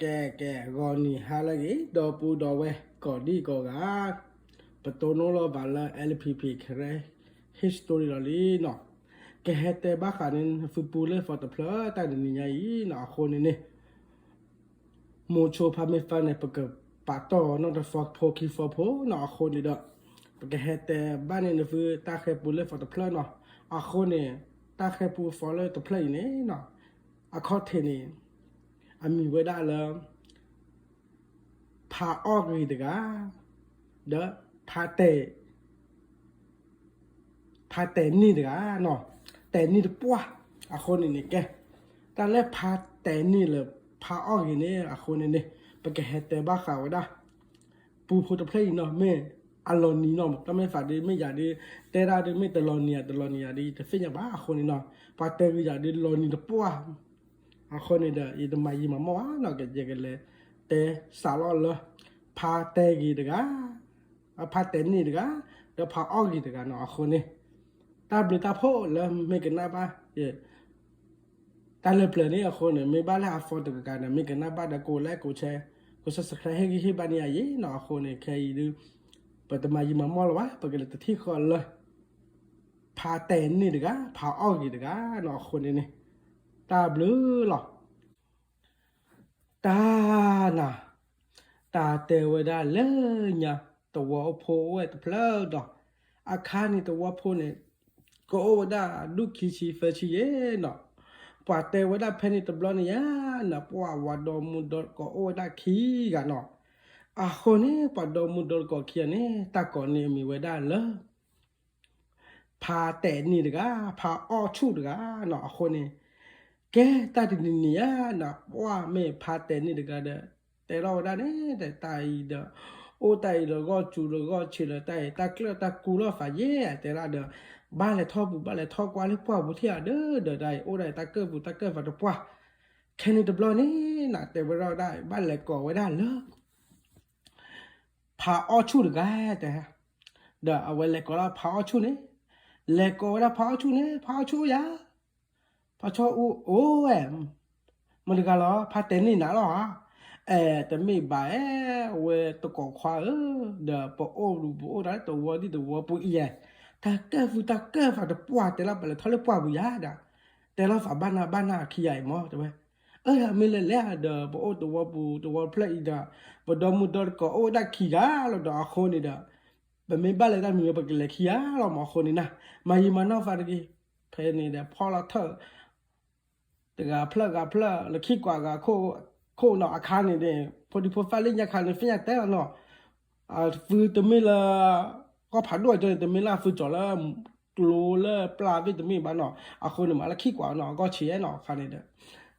ကဲ ကဲ ဂီၤနံၤဟါလၢအဂ့ၤ ဒီပုၢ်ဒီဝဲၢ်ကိးဒံကိးဂၤ, ပတိၢ်နီၣ်လီၤဘၣ်လၢ L P P Karen history လီၤလံနီၤ, ကဟဲတဲဘၣ်ဃးန့ၣ် နသုပူၤလၢ form တဖျၢၣ် တၢ်တနံၤညါအံၤနီၤ, အဃိန့ၣ်န့ၣ် မိၤဆိဖါမ့ၢ်ဖါန့ၣ် ပကပာ်တီၢ်နီၣ်တ form ဖိခံ form ဖိနီၤ, အဃိန့ၣ်ဒီး ပကဟဲတဲဘၣ်န့ၣ် နသုတၢ်ဃဲၤပူၤလၢ form တဖျၢၣ်နီၤ, အဃိန့ၣ် တၢ်ဃဲၤပူၤ form လၢတဖျၢၣ်အံၤန့ၣ်နီၤ, အခီၣ်ထံးန့ၣ် အမံၤဝဲဒၣ်လၢ ဖးအီၣ်ဂ့ၤတဂၤ, ဒီးဖးတဲာ် ဖးတဲာ်န့ၢ်တဂၤနီၤ, တဲာ်န့ၢ်တပှၢ်, အဃိန့ၣ်န့ၣ်ကဲ, တၢ်လၢဖးတဲာ်န့ၢ်လၢဖးအီၣ်ဂ့ၤန့ၣ် အဃိန့ၣ်န့ၣ် ပကဟဲတဲဘၣ်ဃးဝဲဒၣ် ပူဖိတဖျၢၣ်အံၤနီၤ, မ့ၢ်အလီၤနံၤနီၤ, တၢ်မ့ၢ်ဖးဒ်မ့ၢ်ယၤဒ် တဲဒၣ်ဒ်မ့ၢ်တလီၤနံၤဧါ တလီၤနံၤဧါဒ် ယတသ့ၣ်ညါဘၣ်, အဃိန့ၣ်နီၤ, ပှၤတဲဂ့ၤယၤဒ်လီၤနံၤတပှၢ် အဃိန့ၣ်ဒီး ယတမၤယံာ်မၤမီၢ်ဘၣ်နီၤ, ကယကလဲၤတဲစးလီၤလၢ ဖးတဲာ်ဂ့ၤတဂၤ, ဖးတဲာ်န့ၢ်တဂၤ, ဒီးဖးအီၣ်ဂ့ၤတဂၤနီၤ, အဃိန့ၣ် တၢ်ဘျုးတၢ်ဖှိၣ်လၢမ့ၢ်ကနၣ်ဘၣ် တၢ်လၢပျၢၤန့ၣ် အဃိန့ၣ် မ့ၢ်ဘၣ်လၢအ form တကကးန့ၣ် မ့ၢ်ကနၣ်ဘၣ်ဒီး ကိး like ကိး share ကိး subscribe ဟ့ၣ်ဂံၢ်ဟ့ၣ်ဘါန့ၢ်ယၤယံၤနီၤ, အဃိန့ၣ် ခဲအံၤဒုး ပတမၤယံာ်မၤမီၢ်လၢၤဘၣ်, ပကလဲၤတထံၣ်ဃီလၢ ဖးတဲာ်န့ၢ်တဂၤ ဖးအီၣ်ဂ့ၤတဂၤနီၤ, အဃိန့ၣ်န့ၣ် တၢ်ဘျုးလီၤ. တၢ်နၤ, တၢ်တဲဝဲဒၣ်လၢညါ သဝီဖိအိၣ်ဝဲတဖျၢၣ်ဒီး အခါန့ၣ်သဝီဖိန့ၣ် ကအိၣ်ဝဲဒၣ်ဒူၣ်ခံဆံသၢဆံယဲၢ်နီၤ, ပှၤတဲဝဲဒၣ်ဖဲန့ၣ်တဘျီန့ၣ်ယါနၤ ပှၤဝၤဒီမုၢ်ဒီတကိးအိၣ်ဝဲဒၣ်ခံဂၤနီၤ, အဃိန့ၣ် ပှၤဒီမုၢ်ဒီတကိးခံဂၤန့ၣ် တၢ်ကိးန့ၣ်အမံၤဝဲဒၣ်လၢ ဖးတဲာ်န့ၢ်တဂၤ ဖးအီၣ်ဆူၣ်တဂၤနီၤ, အဃိန့ၣ် ကဲတၢ်တနံၤနံၤဧါနၤ ပှၢ်မ့ၢ်ဖးတဲာ်န့ၢ်တဂၤဒီး တဲထီၣ်ဝဲဒၣ်န့ၣ် တၢ်အံၤဒီး အိၣ်တၢ်အံၤဒီးဂီၢ်စူၤဒီးဂီၢ်ဆံးဒီးတၢ်အံၤ တၢ်ကျၢၣ်တၢ်ကူလီၤသးယဲၢ် တဲဒၣ်ဒီး ဘၣ်လဲၤထီၣ်ပူၤဘၣ်လဲၤထီၣ်ကွၢ်လၢပှၢ်ပူၤထံၣ်ဧါဒီး ဒီးတၢ်အံၤအိၣ်ဒၣ်အံၤတၢ်ကၢၣ်ပူၤတၢ်ကၢၣ်သးတပှၢ်, ခဲန့ၣ်တဘျီန့ၣ်နၤ တဲဝဲဒၣ်ဒၣ် ဘၣ်လဲၤကိးဝဲဒၣ်လၢ ဖးအီၣ်ဆူၣ်တဂၤ တဲ, ဒီးအဝဲလဲၤကိးဒၣ်ဖးအီၣ်ဆူၣ်န့ၣ်, လဲၤကိးဝဲဒၣ်ဖးအီၣ်ဆူၣ်န့ၣ် ဖးအီၣ်ဆူၣ်အိၣ်ယၤ, ဖးအီၣ်ဆူၣ်အိၣ်ဝဲ, မတၤတဂၤလီၤ ဖးတဲာ်န့ၢ်နၤလီၤဧါ, အဲ တမ့ၢ်ဘၣ်အဲ, အဝဲတကိးခွါဧၢ, ဒီးပအိၣ်ပအိၣ်တၢ်လၢသဝီဒ်သဝီပူၤအံၤယဲ, တၢ်ကၢၣ်ပူၤတၢ်ကၢၣ်သးတပှၢ် တဲလီၤပလဲၤထီၣ်လၢပှၢ်ပူၤယၤဒီး, တဲလီၤသးဘၣ်နၤဘၣ်နၤခံဂၤအံၤမ့ၢ် တဲဝဲ အၢ မ့ၢ်လဲၤလဲၣ်ဒီး ပအိၣ်သဝီပူၤသဝီဖျၢၣ်အံၤဒီး ပဒီမုၢ်ဒီတကိးအိၣ်ဝဲဒၣ်ခံဂၤလီၤဒီး အဃိန့ၣ်ဒီး ပမ့ၢ်ဘၣ်လဲၤတၢ်မံၤဝဲ ပကလဲၤခံဂၤလီၤမး အဃိန့ၣ်နၤ မၤယံာ်မၤနီၢ်သးတဂ့ၤ, ဖဲန့ၣ်ဒီးဖီၣ်လီၤထၢၣ် တဂၤဖျၢၣ်ဂၤဖျၢၣ် လၢခံကွၢ်ဂၤခိၣ်နီၤ အခါန့ၣ်န့ၣ် ဖိဒံဖိသၣ်လၢညါခါန့ၣ် သ့ၣ်ညါတဲလီၤနီၤ သုတမ့ၢ်လၢ ကီၢ်ဖးဒိၣ်အံၤန့ၣ် တမ့ၢ်လၢသုကၠီၤလၢ ကျိလၢပျၢ်သ့ၣ်တမ့ၢ်ဘၣ်နီၤ, အဃိန့ၣ်မးလၢခံကွၢ်နီၤ အဂီၢ်ဆံးနီၤ အခါန့ၣ်ဒီး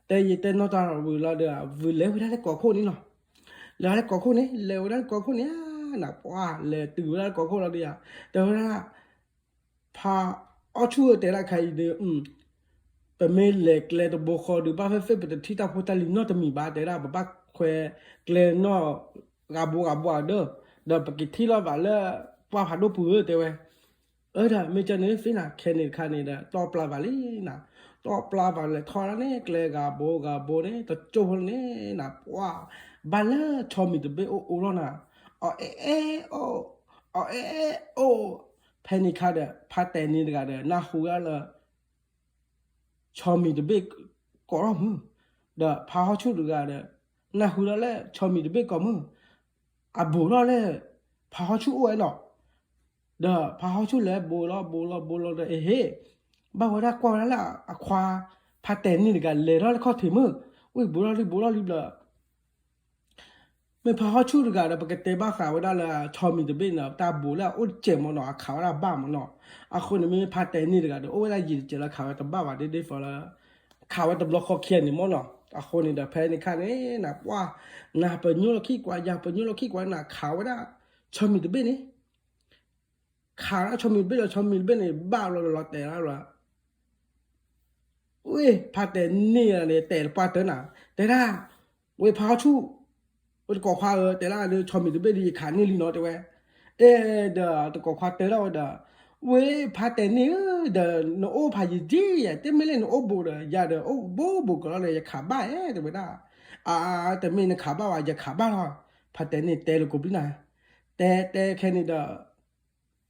တဲယတဲနီၢ်တၢ်ဝံၤလီၤဒီး ဝံၤလဲၤဝဲဒၣ်လၢကီၢ်ခိၣ်န့ၣ်နီၤ, လဲၤဝဲလၢကီၢ်ခိၣ်န့ၣ် လဲၤဝဲဒၣ်လၢကီၢ်ခိၣ်န့ၣ်ဧါ, နပှၢ်လဲၤတုၤဝဲဒၣ်လၢကီၢ်ခိၣ်လီၤဒီးယၤ, တဲဝဲဒၣ် ဖးအီၣ်ဆူၣ်တဲဒၣ်ခါအံၤဒီး ပမ့ၢ်လဲၤကျဲတဘိဃီဒီး ဘၣ်ဖဲဖဲပတထံၣ်တၢ်ဖိတၢ်လံၤနီတမံၤဘၣ် တဲဒၣ် ပဘၣ်ခွဲကျဲနီၢ်ဂၤဘိဂၤဘိဧါဒီး, ဒီးပကထံၣ်လီၤဘၣ်လၢ ပှၢ်ဖးဒိၣ်ပူၤဧၢ တဲဝဲ, အၢ ဒီးမ့ၢ်ကန့ၣ်သ့နၤ ခဲန့ၣ်တခါန့ၣ်ဒီး တီၢ်ပျၢ်ဘၣ်လံနၤ, တီၢ်ပျၢ်ဘၣ်လဲၤထီၣ်ဒၣ်န့ၣ် ကျဲဂၤဘိဂၤဘိန့ၣ် တကၠိဖိန့ၣ်နၤ ပှၢ် ဘၣ်လၢဆီမံၤတဘ့ၣ်အိၣ်အိၣ်လီၤနၤ, အီၣ်အဲၣ်အဲၣ်အိၣ်, အီၣ်အဲၣ်အဲၣ်အိၣ်, ဖဲန့ၣ်ခါဒီး ဖးတဲာ်န့ၢ်တဂၤဒီး နၢ်ဟူဒၣ်လၢ ဆီမံၤတဘ့ၣ်ကိးထီၣ်မုၢ်, ဒီးဖးဟီၣ်ဆူၣ်တဂၤဒီး နၢ်ဟူဒၣ်လၢဆီမံၤတဘ့ၣ်ကိးမုၢ်, အဘူးထီၣ်လၢ ဖးဟီၣ်ဆူၣ်အိၣ်ဝဲနီၤ, ဒီးဖးဟီၣ်ဆူၣ်လဲၤဘူးလီၤဘူးလီၤဘူးလီၤဒီး အဟ့ၣ် ဘၣ်ဝဲဒၣ်ကွၢ်ဝဲဒၣ်လၢအခွါ ဖးတဲာ်န့ၢ်တဂၤ လဲၤထီၣ်လၢခီၣ်ထံးမုၢ်, ဝံၣ်ဘူးထီၣ်လံဘူးထီၣ်လံဘျီ မ့ၢ်ဖးဟီၣ်ဆူၣ်တဂၤဒီး ပကတဲဘၣ်ဃးဝဲဒၣ်လၢ ဆီမံၤတဘ့ၣ်န့ၣ် တၢ်ဘူးလၢအအိၣ်တစဲးမ့ၢ်နီၤ အခးဝဲဒၣ်ဘၣ်မ့ၢ်နီၤ, အဃိန့ၣ် မ့မ့ၢ်ဖးတဲာ်န့ၢ်တဂၤဒီး အိၣ်ဝဲဒၣ်ယံာ်တစဲးလၢအခးဝဲတဘၣ်ဘၣ် ဒ်ဒ်သိးလၢ ခးဝဲတဘျီဃီခံဂၤန့ၣ်မ့ၢ်နီၤ, အဃိန့ၣ်ဒီး ဖဲန့ၣ်ခါန့ၣ် နပှၢ် နပညိၣ်လီၤခံကွၢ် ယၤပညိၣ်လီၤခံကွၢ် နခးဝဲဒၣ် ဆီမံၤတဘ့ၣ်န့ၣ် ခးဒၣ်ဆီမံၤတဘ့ၣ်ဒီး ဆီမံၤတဘ့ၣ်န့ၣ် ဘၣ်လီၤဒီးလီၤတဲာ်လၢ ဝ့ၢ် ဖးတဲာ်န့ၢ်န့ၣ် တဲာ်တပှၢ်တၢၢ်နၤ, တဲဒၣ် ဝ့ၢ်ဖးဟီၣ်ဆူၣ်, ဝ့ၢ်တကိးခွါဧၢ တဲဒၣ်လၢဆီမံၤတဘ့ၣ်ဒီး ယခးန့ၢ်လံနီၤ တဲဝဲ, အဲၣ်ဒီးတကိးခွါတဲထီၣ်ဝဲဒီး ဝဲဖါတဲာ်န့ၣ်ဧၢ, ဒီးနအိၣ်ဖးယံာ်ယံာ်ယၤ, တမ့ၢ်လၢနအိၣ်ဘူးဒီး ယၤဒီးအိၣ်ဘူးဘူးကလီဒီး ယခးဘၣ်ဧါ တဲဝဲဒၣ်. အါ, တမ့ၢ်နခးဘၣ်ဝဲ ယခးဘၣ်လီၤ. ဖါတဲာ်န့ၣ်တဲလၢကိးဘျီနၤ, တဲတဲခဲန့ၣ်ဒီး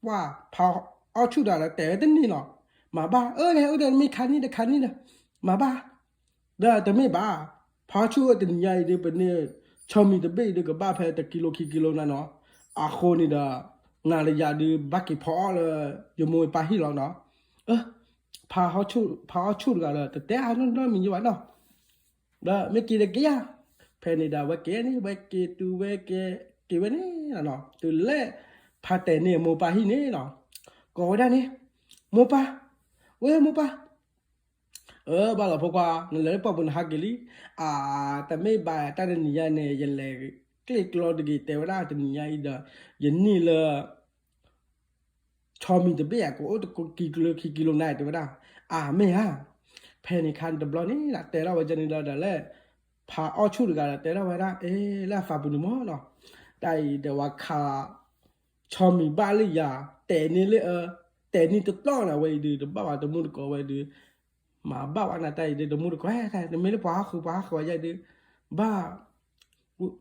ပှၢ်ဖါအီၣ်ဆူၣ်တဂၤဒီးတဲဝဲတန့ၢ်လီၤ. မၤဘၣ်, အၢ လဲၤအိၣ်ဒီးမ့ၢ်ခါန့ၣ်ဒီးခါန့ၣ်ဒီး မၤဘၣ်. ဒီးတမ့ၢ်ဘၣ်, ဖါအီၣ်ဆူၣ်ဧၢ, တနံၤညါအံၤဒုး ပန့ၢ်ဆီမံၤတဘ့ၣ်အံၤဒုး ကဘၣ်ဖဲတကံလိခံကံလိနၤနီၤ. အဃိန့ၣ်ဒီး နၤဒီးယၤဒုးဘၣ်က့ၤဖီအီၣ်လၢ ယမိၢ်ယပၢ်ဟံၣ်လီၤနီၤ. ဖါအီၣ်ဆူၣ်တဂၤဒီး တတဲအါနီတမံၤယဘၣ်နီၤ. ဒီးမ့ၢ်က့ၤဒီးက့ၤယၤ, ဖဲန့ၣ်ဒီးအဝဲက့ၤန့ၣ် ဝဲက့ၤတုၤဝဲက့ၤ က့ၤဝဲန့ၣ်လီၤနီၤ. တုၤလၢ ဖါတဲာ်န့ၣ်အမိၢ်ပၢ်ဟံၣ်န့ၣ်နီၤ, ကိးဝဲဒၣ်န့ၣ်, မိၢ်ပၢ်, ဝဲမိၢ်ပၢ် အၢ ဘၣ်လီၤဖိခွါ, နလဲၤလၢပှၢ်ပူၤနဟးက့ၤလံ. အါ, တမ့ၢ်ဘၣ်, တၢ်တနံၤညါန့ၣ် ယလဲၤကျ့ၣ်ကျီတဂ့ၤ တဲဝဲဒၣ်, တနံၤညါအံၤဒီး ယန့ၢ်လၢ ဆီမံၤတဘ့ၣ်ဧါ, ကအိၣ်တကံလိခံကံလိနၤ တဲဝဲဒၣ်. အါ မ့ၢ်ဧါ. ဖဲန့ၣ်ခါန့ၣ်တဘျီန့ၣ် တဲထီၣ်ဝဲဒ်န့ၣ်ဒီး လၢ ဖါအီၣ်ဆူၣ်တဂၤဒီး တဲထီၣ်ဝဲဒၣ်, အ့ လၢအသးပူၤန့ၣ်မ့ၢ်နီၤ, တၢ်အံၤဒီးဝဲခး ဆီမံၤဘၣ်လၢယၤ, တဲာ်န့ၢ်လၢအ, တဲာ်န့ၢ်တတီၢ်နၤဝဲအံၤဒုး တဘၣ်ဘၣ်တမူတကိးဝဲဒုး, မၤဘၣ်ဝဲနၤတၢ်အံၤဒုး တမူတကိး, တမ့ၢ်လၢပှၤဟီၣ်ဃုာ်ပှၤဟီၣ်ဃုာ်ဝဲယၤဒုး, ဘၣ် န့ၣ်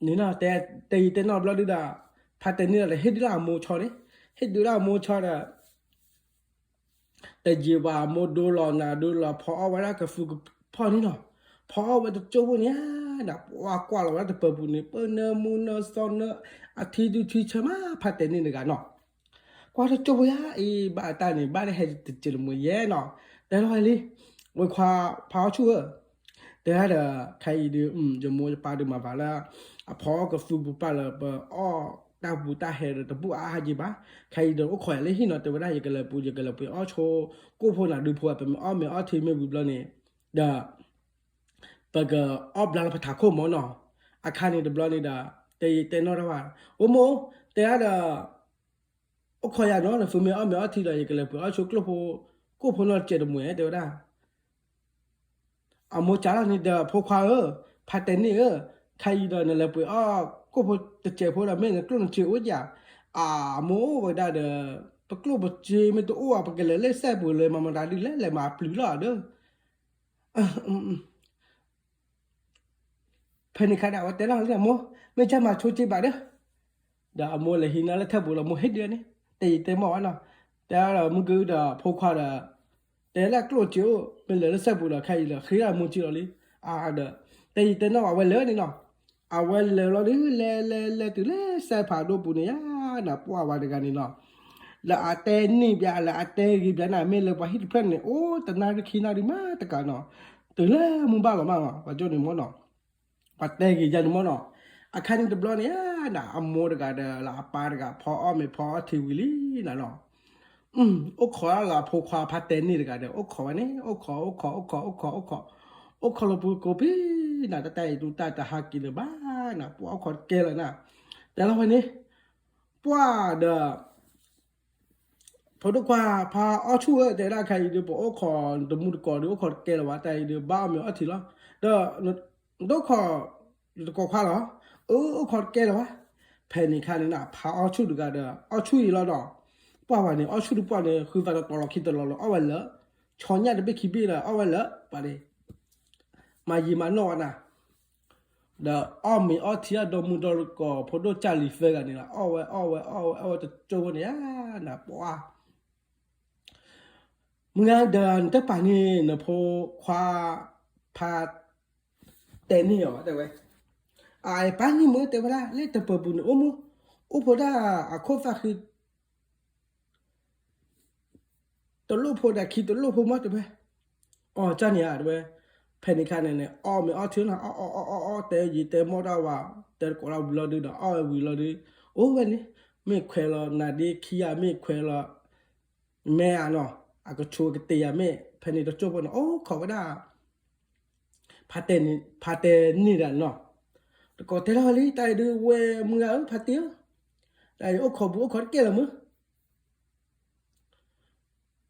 နီၤ, တဲ, တဲယံာ်တဲနီၢ်ဘျီဒုးဒီး ဖါတဲာ်န့ၣ်ဒီး လဲၤဟ့ၣ်ဒုးလၢအမိၢ်ဆီန့ၣ်, ဟ့ၣ်ဒုးလၢအမိၢ်ဆီဒီး တယံာ်ဘၣ် အမိၢ်ဒိလီၤနၤဒိလီၤ ဖီအီၣ်ဝဲဒၣ်ကသူကဖီၣ်န့ၣ်နီၤ. ဖီအီၣ်ဝဲတကၠိၢ်ဖိန့ၣ်ဧါ, ဒီးပှၤကွၢ်လီၤဝဲဒၣ်တပၢၤပူၤန့ၣ် ပၢနၢမူနၢစီနၢ အထံဒုထံဆၢမး ဖါတဲာ်န့ၣ်တဂၤနီၤ. ကွၢ်တကၠိၢ်ဖိယါအံၤ ဘၣ်အတၢ်န့ၣ် ဘၣ်လၢဟဲတစဲးတမှဲၤယဲနီၤ. တဲလီၤဝဲလံ, ဝဲခွါဖါအီၣ်ဆူၣ်ဧၢ, တဲဒၣ်ဒီး ခဲအံၤဒုး ယမိၢ်ယပၢ်ဒုးမၤဘၣ်လၢ အဖီအီၣ်ကသူပူၤပာ်လၢ ပအီၣ်တၢ်ပူၤတၢ်ဟဲဒီးတဘူၣ်အါဟးက့ဘၣ်. ခဲအံၤဒီးအိၣ်ခိးယၤလၢဟံၣ်နီၤ, တဲဝဲဒၣ် ယကလဲၤပူၤ ယကလဲၤပှ့ၤအီၣ်ဆိကိၣ်ဖိနၤဒုဖိ ပမ့ၢ်အီၣ်မ့ၤအီထံမ့ၢ်ဝံၤဘျီန့ၣ် ဒီး ပကအီၣ်ဘျါလၢပထးခိၣ်မ့ၢ်နီၤ. အခါန့ၣ်တဘျီန့ၣ်ဒီး တဲယံာ်တဲနီၢ်တၢ်ဘၣ်, အိၣ်မိၢ်, တဲဒၣ်ဒီး အိၣ်ခိးယၤနီၤ, နသုမ့ၢ်အီၣ်မ့ၤအီထံဒီး ယကလဲၤပှ့ၤအီၣ်ဆိကျိၣ်ဖိ ကိၣ်ဖိနီၢ်တစဲးတမှဲၤ တဲဝဲဒၣ်. အမိၢ်စံးလီၤန့ၣ်ဒီး ဖိခွါဧၢ, ဖါတဲာ်န့ၣ်ဧၢ, ခဲအံၤဒီးနလဲၤပှ့ၤအီၣ်ကိၣ်ဖိတစဲးဖိဒီး မ့ၢ်နကျိၣ်နစ့အိၣ်ဧါ. အမိၢ်အိၣ်ဝဲဒၣ်ဒီး ပကျိၣ်ပစ့မ့ၢ်တအိၣ်ဧါ ပကလဲၤလၢစဲပူၤလဲၤမၤမတၤဒုလဲၣ် လဲၤမၤပျုၤလီၤဒီး ဖဲန့ၣ်ခါဒီး အဝဲတဲလီၤလံအမိၢ်, မ့ၢ်ကမၤဆိစ့ဘၣ်ဒီး, ဒီးအမိၢ်လဲၤဟံးန့ၢ်လၢထၢၣ်ပူၤလီၤ မိၢ်ဟ့ၣ်ဒုန့ၣ် တဲယံာ်တဲမီၢ်ဝဲနီၤ. တဲလီၤမုၢ်ကဒီးဖိခွါဒီး တဲလၢကျိၣ်စ့အိၣ် မ့ၢ်လဲၤလၢစဲပူၤဒီး ခဲအံၤဒီး ဃ့ဒၣ်မူကံလီၤလံ. အါဒီး တဲယံာ်တဲနီၢ်ဝဲလဲၤန့ၣ်နီၤ. အဝဲလဲၤလီၤဒုး လဲၤလဲၤလဲၤတုၤလၢစဲဖးဒိၣ်ပူၤန့ၣ်ယါ နပှၢ်ဝဲတဂၤန့ၣ်နီၤ. လၢအတဲန့ၢ်ဘၣ် လၢအတဲဂ့ၤဘၣ်န့ၣ် မ့ၢ်လၢပှၤဟံၣ်တဖျၢၣ်န့ၣ် အိၣ်တနၣ်ရံၣ်ခံနၣ်ရံၣ်မးတကးနီၤ. တုၤလၢမုၢ်ဘၣ်လီၤမးနီၤ ပှၤကၠိန့ၣ်မ့ၢ်နီၤ. ပှၤတဲဂ့ၤယၤန့ၣ်မ့ၢ်နီၤ. အခါန့ၣ်တဘျီန့ၣ် အမိၢ်တဂၤဒီး လၢအပၢ်တဂၤ ဖီအီၣ်မ့ၤဖီအီထံဝံၤလံနၤနီၤ. အိၣ်ခိးလၢအဖိခွါဖါတဲာ်န့ၣ်တဂၤဒီး အိၣ်ခိးဝဲန့ၣ် အိၣ်ခိး အိၣ်ခိး အိၣ်ခိး အိၣ်ခိး အိၣ်ခိး အိၣ်ခိးလီၤပူၤကိးပံၤနၤ တၢ်တၢ်အံၤတူၢ်တၢ်တဟးက့ၤလၢၤဘၣ်နၤ ပှၤအိၣ်ခိးတကဲလၢၤနၤ. တဲလီၤဝဲန့ၣ် ပှၢ်ဒီး ဖိဒိၣ်ခွါဖါအီၣ်ဆူၣ်ဧၢ တဲဒၣ်ခဲအံၤဒုး ပအိၣ်ခိးတမူတကိးဒုး အိၣ်ခိးတကဲလၢၤဘၣ် တၢ်အံၤဒုး ဘၣ်အီၣ်မ့ၤအီထံလီၤ. ဒီး ဒိၣ်ခိး ယတကိးခွါလီၤ. အၢ အိၣ်ခိးတကဲလၢၤဘၣ်. ဖဲန့ၣ်ခါန့ၣ် ဖါအီၣ်ဆူၣ်တဂၤဒီး အီၣ်ဆူၣ်အံၤလီၤဒီး ပှၢ်ဝဲန့ၣ် အီၣ်ဆူၣ်တပှၢ်န့ၣ် ဃုသးတတီၤလီၤခံတလီၤလီၤ အီၣ်ဝဲလၢ ဆီညၣ်တဘ့ၣ်ခံဘ့ၣ်လၢ အီၣ်ဝဲလၢ ပှၤန့ၣ် မၤယံာ်မၤနီၢ်ဝဲနၤ ဒီးအီၣ်မ့ၤအီထံအဒီမုၢ်ဒီတကိး ဖိဒိၣ်ကၢ်လံၤသၢဂၤန့ၣ်လီၤ. အီၣ်ဝဲအီၣ်ဝဲအီၣ်ဝဲအီၣ်ဝဲ တကၠိဖိန့ၣ်ဧါ နပှၢ် မုၢ်ဂၤဒီးနတပာ်န့ၢ်နဖိခွါ ဖါတဲာ်န့ၢ်အီၤတဲဝဲ, အပာ်န့ၢ်မ့ၢ်တဲဝဲဒၣ် လၢတပၢၤပူၤန့ၣ်အိၣ်မ့ၢ် အိၣ်ဖိဒၣ်အခိၣ်သၣ်ဃံ တလိၣ်ဖိဒီးခံတလိၣ်ဖိမ့ၢ်တဲဝဲ, အီၣ်ကၢ်န့ၣ်ဧါတဲဝဲ, ဖဲန့ၣ်ခါန့ၣ်န့ၣ် အီၣ်မ့ၤအီထံန့ၣ် အီၣ်အီၣ်အီၣ်အီၣ် တဲယံာ်တဲမီၢ်တၢ်ဝဲ တဲတကိးလီၤဝံၤလီၤဒုးဒီး အီၣ်ဝဲဝံၤလီၤဒုး အိၣ်ဝဲန့ၣ် မ့ၢ်ခွဲးလီၤ နၤဒ့ခံဂၤမ့ၢ်ခွဲးလီၤ မဲဧါနီၤ အကဆိးကတ့ၢ်ယၤမ့ၢ် ဖဲန့ၣ်တကၠိဖိန့ၣ် အိၣ်ခိးဝဲဒၣ် ဖါတဲာ်န့ၢ်ဒၣ်နီၤ, တကိးတဲလီၤဝဲလံ တၢ်အံၤဒုးဝဲမုၢ်ဂၤဧၢ ဖါတဲာ်ဧၢ, တၢ်အံၤအိၣ်ခိးဘူးအိၣ်ခိးတကဲလၢၤမုၢ်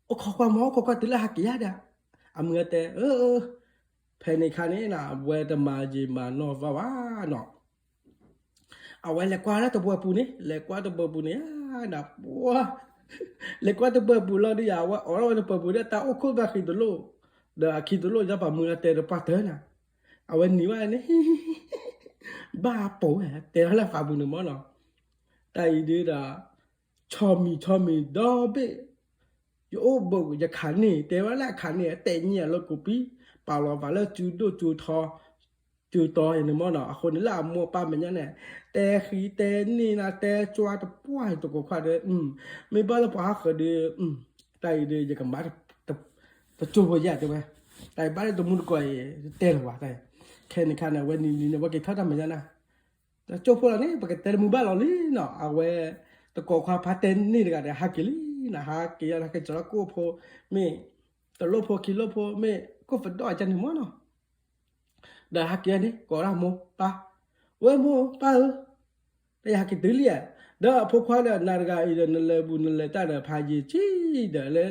အိၣ်ခိးကွၢ်မ့ၢ် အိၣ်ခိးကွၢ်တုၤလၢဟးက့ၤယါဒီး, အမုၢ်ဂၤတဲ အၢ အၢ ဖဲန့ၣ်ခါန့ၣ် အဝဲတမၤယံာ်မၤနီၢ်ဘၣ်ဘၣ်နီၤ, အဝဲလဲၤကွၢ်လၢတပၢၤပူၤန့ၣ် လဲၤကွၢ်တပၢၤပူၤန့ၣ် နပှၢ် လဲၤကွၢ်တပၢၤပူၤလီၤဒုးယၤ အဝဲအိးထီၣ်ဝဲတပၢၤပူၤဒီး တၢ်အိၣ်ခိၣ်သၣ်ဃံတလိၣ်, ဒီးအခံတလိၣ် ယပာ်မုၢ်လၢတဲတပှၢ်တၢၢ်နၤ, အဝဲနံၤဘၣ်န့ၣ် ဘၣ်ပိာ်ဝဲ တဲထီၣ်လၢအပာ်ပူၤန့ၣ်မ့ၢ်နီၤ, တၢ်အံၤဒုးဒီး ဆီမံၤဆီမံၤဒီဘ့ၣ် ယအိၣ်ဘိးယခးန့ၢ် တဲဝဲလၢအခးန့ၢ် အတဲာ်ညံၣ်အလၢကိးပံ, ပာ်လီၤပာ်လၢစုဒိၣ်စုထီ, စုတီယန့ၣ်မ့ၢ်နီၤ, အဃိန့ၣ်လၢအမိၢ်အပၢ်မဲာ်ညါန့ၣ်, တဲဃံတဲန့ၢ်နၤ တဲကၠွါတပှၢ်တကိးခွါဒီး, မ့ၢ်ဘၣ်လၢပှၤဟီၣ်ဃၢၤဒီး, တၢ်အံၤဒီး ယကမၤ တကၠိဖိယဲၢ်တဲဝဲ, တၢ်အံၤဘၣ်လၢတမူတကိးအံၤ တတဲလၢၤဘၣ်, ခဲန့ၣ်ခါန့ၣ် အဝဲနံၤနံၤန့ၣ် အဝဲက့ၤထီၣ်တၢ်မဲာ်ညါနၤ တကၠိဖိလီၤန့ၣ် ပကတဲတမူဘၣ်လီၤလံနီၤ, အဝဲ တကိးခွါဖါတဲန့ၢ်တဂၤဒီး ဟးက့ၤလံနၤ, ဟးက့ၤယၤ ဟဲက့ၤကၠီလၢကိၣ်ဖိ, မ့ၢ် တလိၣ်ဖိခံလိၣ်ဖိ မ့ၢ်ကိၣ်ဖဒီၣ်အကန့ၣ်မ့ၢ်နီၤ, ဒီးဟးက့ၤန့ၣ် ကိးဒၣ်မိၢ်ပၢ်, ဝဲမိၢ်ပၢ်ဧၢ, တၢ်ယဟးက့ၤတုၤလံဧါ, ဒီးအဖိခွါဒီး နၤတဂၤအံၤဒီး နလဲၤဘူးနလဲၤတၢ်ဒီး ဖးယံာ်ကံဒီးလၢ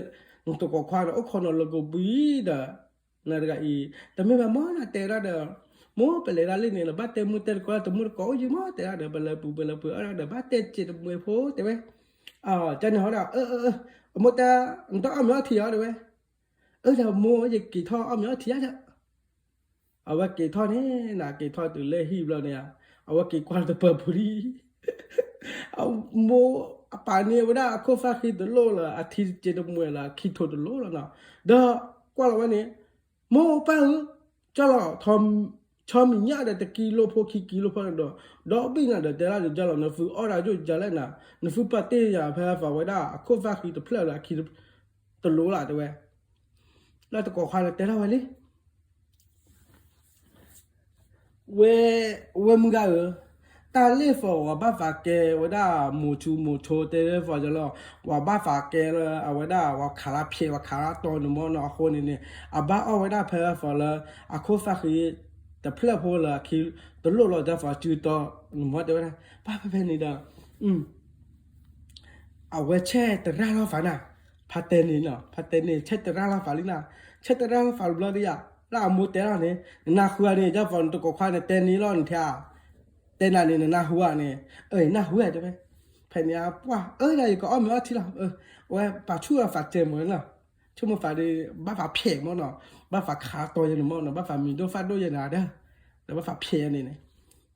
နတကိးခွါဒီး အိၣ်ခိးနီၤလၢကိးပံဒီး နၤတဂၤအံၤ တမ့ၢ်ဘၣ်မ့ၢ်နၤတဲဒၣ်ဒီး, မိၢ်ပလဲၤဒၣ်လံန့ၣ် နဘၣ်တဲမူတဲတကိးလၢတမူတကိးအိၣ်ယံၤမ့ၢ်တဲဒၣ်ဒီး ပလဲၤပူၤပလဲၤပူၤအီၣ်ဒၣ်ဒီး ဘၣ်တဲစ့တမူဖိတဲဝဲ, ကန့ၣ်ဟီဒီး အၢ အၢ အၢ အမိၢ်တဲ နတအီၣ်မ့ၤအီထံအီၤတဲဝဲ, အၢ ဒီးမိၢ်ယက့ၤထီၣ်အီၣ်မ့ၤအီထံဧါဒီး အဝဲက့ၤထီၣ်န့ၣ် နက့ၤထီၣ်တုၤလၢဟံၣ်ဘျီန့ၣ်, အဝဲက့ၤကွၢ်တပၢၤပူၤလံ, မိၢ်အပာ်န့ၢ်ဝဲဒၣ်အခိၣ်သၣ်ဃံတလိၣ်လၢ အထံတစ့တမှဲလၢ အခံထိတလိၣ်လီၤနီၤ, ဒီးကွၢ်လီၤဝဲန့ၣ်, မိၢ်ပၢ်ဧၢ, ကၠီလီၤ ဆီမံၤညၣ်ဒီးတကံလိဖိခံကံလိဖိန့ၣ်ဒီး, ဒီဘ့ၣ်နၤဒီးတဲဒၣ်ဒီး ကၠီလီၤ နသုအီၣ်ဒၣ်ယိၣ်ယၤလဲၣ်နၤ, နသုပာ်တ့ၢ်ယၤဖဲအသးဝဲဒၣ် အခိၣ်သၣ်ဃံတဖျၢၣ်လၢအခံ တလိၣ်လီၤတဲဝဲ, လၢတကိးခွါန့ၣ်တဲထီၣ်ဝဲလံ ဝဲ ဝဲမုၢ်ဂၤဧၢ, တၢ်လ့ၣ်သီၣ်ဝဲဘၣ်သးကဲဝဲဒၣ် မိၤထူမိၤထိတဲလ့ၣ်သီၣ်ယလီၤ, ဝဲဘၣ်သးကဲလၢအဝဲဒၣ် ဝဲခးလၢဖျဲး ဝဲခးလၢတီၤန့ၣ်မ့ၢ်နီၤ, အဃိန့ၣ်န့ၣ် အဘၣ်အီၣ်ဝဲဒၣ်ဖဲသီၣ်လၢ အခိၣ်သၣ်ဃံ တဖျၢၣ်ဖိလၢအခံ တလိၣ်လီၤ တၢ်သီၣ်စုတီၤန့ၣ်မ့ၢ်တဲဝဲဒၣ်, ဘၣ်ဖဲဖဲန့ၣ်ဒီး အဝဲဆဲးတရၣ်လီၤသးနၤ, ဖါတဲန့ၣ်နီၤ, ဖါတဲန့ၣ် ဆဲးတရၣ်လီၤသးလံနၤ, ဆဲးတရၣ်လီၤသးတဘျီဒီးယၤ, လၢအမိၢ်တဲလီၤန့ၣ် နနၢ်ဟူဧါန့ၣ်, ယဖီနတကိးခွါန့ၣ် တဲန့ၣ်လီၤနထဲဧါ, တဲနၤန့ၣ် နနၢ်ဟူဧါန့ၣ်, အၢ နၢ်ဟူဧါတဲဝဲ, ဖဲန့ၣ်အပှၢ် အၢ ယကအီၣ်မ့ၤအီထံလီၤ, အဝဲပာ်ဆူၣ်အသးစဲးမ့ၢ်နီၤ, ဆိကမိၣ်သးဒီး ဘၣ်သးဖျဲးမ့ၢ်နီၤ, ဘၣ်သးခးတီၤယဲန့ၣ်မ့ၢ်နီၤ, ဘၣ်သးမံၤဒိၣ်သၣ်ဒိၣ်ယဲန့ၣ်ဒီး, ဒီးဘၣ်သးဖျဲးယဲန့ၣ်န့ၣ်,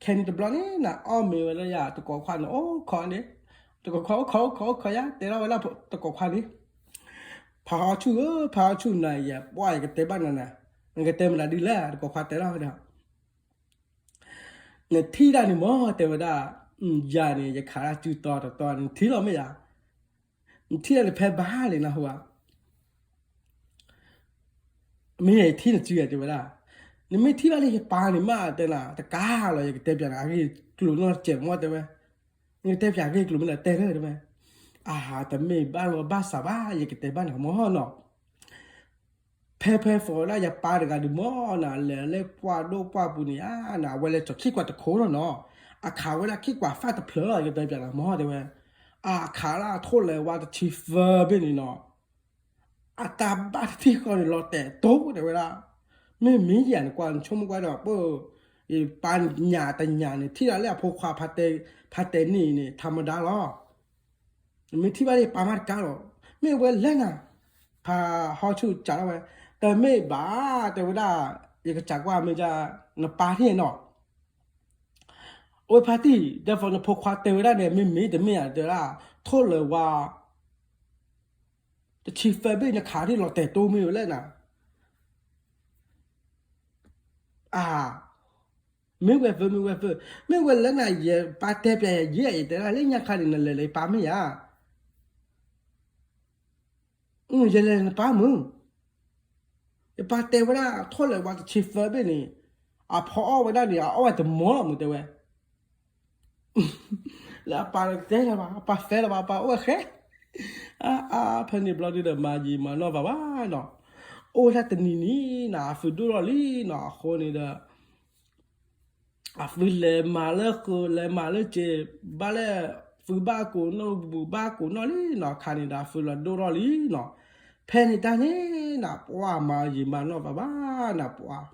ခဲန့ၣ်တဘျီန့ၣ် နအီၣ်မ့ၤဝဲလၢယၤ တကိးခွါန့ၣ် အိၣ်ခိးန့ၣ်, တကိးခွါ အိၣ်ခိး အိၣ်ခိး အိၣ်ခိးယၤ တဲထီၣ်ဝဲလၢတကိးခွါန့ၣ်, ဖးဟီဆူၣ်ဧၢ ဖးဟီဆူၣ်နၤ ယပှၢ် ယကတဲဘၣ်နၤနၤ, နကတဲမနုၤဒ်လဲၣ် တကိးခွါတဲထီၣ်ဝဲဒီး နထံၣ်ဒၣ်န့ၣ်မ့ၢ် တဲဝဲဒၣ်, ယၤန့ၣ် ယခးတၢ်စုတီၤတတီၤန့ၣ် နထံၣ်လီၤမ့ၢ်ယၤ, နထံၣ်ဒၣ်န့ၣ်ဖဲဘၣ်လံနၢ်ဟူဧါ, မ့ၢ်ယထံၣ်နစုဧါတဲဝဲဒၣ်, နမ့ၢ်ထံၣ်ဘၣ်လၢယပၢ်န့ၣ်မးတဲနၤ တကးလီၤ ယကတဲပျးနၤအဂ့ၢ်ကျိၤနီတစဲးမ့ၢ်တဲဝဲ, နကတဲပျးအဂ့ၢ်ကျိၤမ့ၢ်နၤတဲလၢတဲဝဲ, အၢ တမ့ၢ်ဘၣ်လီၤဘၣ်စးဘၣ် ယကတဲဘၣ်နၤမ့ၢ်နီၤ ဖဲဖဲသီၣ်ဝဲဒၣ်ယပၢ်တဂၤဒုးမ့ၢ်နၤ လဲၤလၢပှၢ်ဒိၣ်ပှၢ်ပူၤန့ၣ်ဧါနၤ အဝဲလဲၤစိာ်ခံကွၢ်တခိၣ်လီၤနီၤ, အခးဝဲဒၣ်ခံကွၢ်သၣ်တဖျၢၣ်လီၤ ယကတဲပျးနၤမ့ၢ်တဲဝဲ, အခးလၢအထိၣ်လဲၤဝါတဆံသၢဘ့ၣ်န့ၣ်နီၤ, အတၢ်ဘၣ်တထံၣ်ဃီန့ၣ် လီၤတဲာ်တိတဲဝဲဒၣ်, မ့မ့ၢ်ယၤန့ၣ်ကွၢ် နဆိကမိၣ်ကွၢ်ဒီး ပ ယပၢ်ညၣ်တညၣ်န့ၣ် ထံၣ်ဒၣ်လၢအဖိခွါ ဖါတဲန့ၣ်န့ၣ် ထါမဒါလီၤ နမ့ၢ်ထံၣ်ဘၣ်လၢယပၢ်မးတကးလီၤ, မ့ၢ်ဝဲလဲၣ်နၤ, ဖးဟီဆူၣ်စးထီၣ်ဝဲ, တမ့ၢ်ဘၣ် တဲဝဲဒၣ်, ယကစးကွၢ်မ့ၢ်ဒ် နပၢ်ထံၣ်နီၤ, အဝဲဖါတံၢ် တၢ်ဖီနဖိခွါတဲဝဲဒၣ်န့ၣ် မ့မ့ၢ်တမ့ၢ်ဧါ တဲဝဲဒၣ်, ထိၣ်လၢၤဝါ တဆံသၢဘ့ၣ် နခးထံၣ်လီၤတဲာ်တိမ့ၢ်ဝဲလဲၣ်နၤ, အၢ မ့ၢ်ဝဲသၢ မ့ၢ်ဝဲသၢ, မ့ၢ်ဝဲလဲၣ်နၤ ယပၢ်တဲပျးယဲ ယတဲဒၣ်လၢညါခါန့ၣ် နလဲၤလၢယပၢ်မ့ၢ်ဧါ, ယလဲၤနပၢ်မုၢ်, ယပၢ်တဲဝဲဒၣ် ထိၣ်လဲၤဝါတဆံသၢဘ့ၣ်န့ၣ်, အဖီအီၣ်ဝဲဒၣ်န့ၣ် အအီၣ်ဝဲတမီၤလီၤမုၢ်တဲဝဲ လၢအပၢ်တဲလၢၤဘၣ် အပၢ်သဲလၢၤဘၣ် အပၢ်အိၣ်ဝဲဃဲ, အါ ဖဲန့ၣ်ဘျီဒုဒီး မၤယံာ်မၤနီၢ်သးဘၣ်နီၤ, အိၣ်ဝဲဒၣ်တနံၤနံၤနၤ အသုဒိၣ်ထီၣ်လံနီၤ အဃိန့ၣ်ဒီး အသုလဲၤမၤလၢဃုာ် လဲၤမၤလၢစ့ၤ ဘၣ်လဲၣ် သုဘၣ်ကိးနီၢ် ဘူးဘၣ်ကိးနီၢ်လံနီၤ ခါန့ၣ်ဒီး အသုလီၤဒိၣ်ထီၣ်လံနီၤ, ဖဲန့ၣ်တၢ်န့ၣ်နၤ ပှၢ်မၤယံာ်မၤနီၢ်သးဘၣ်နၤ ပှၢ်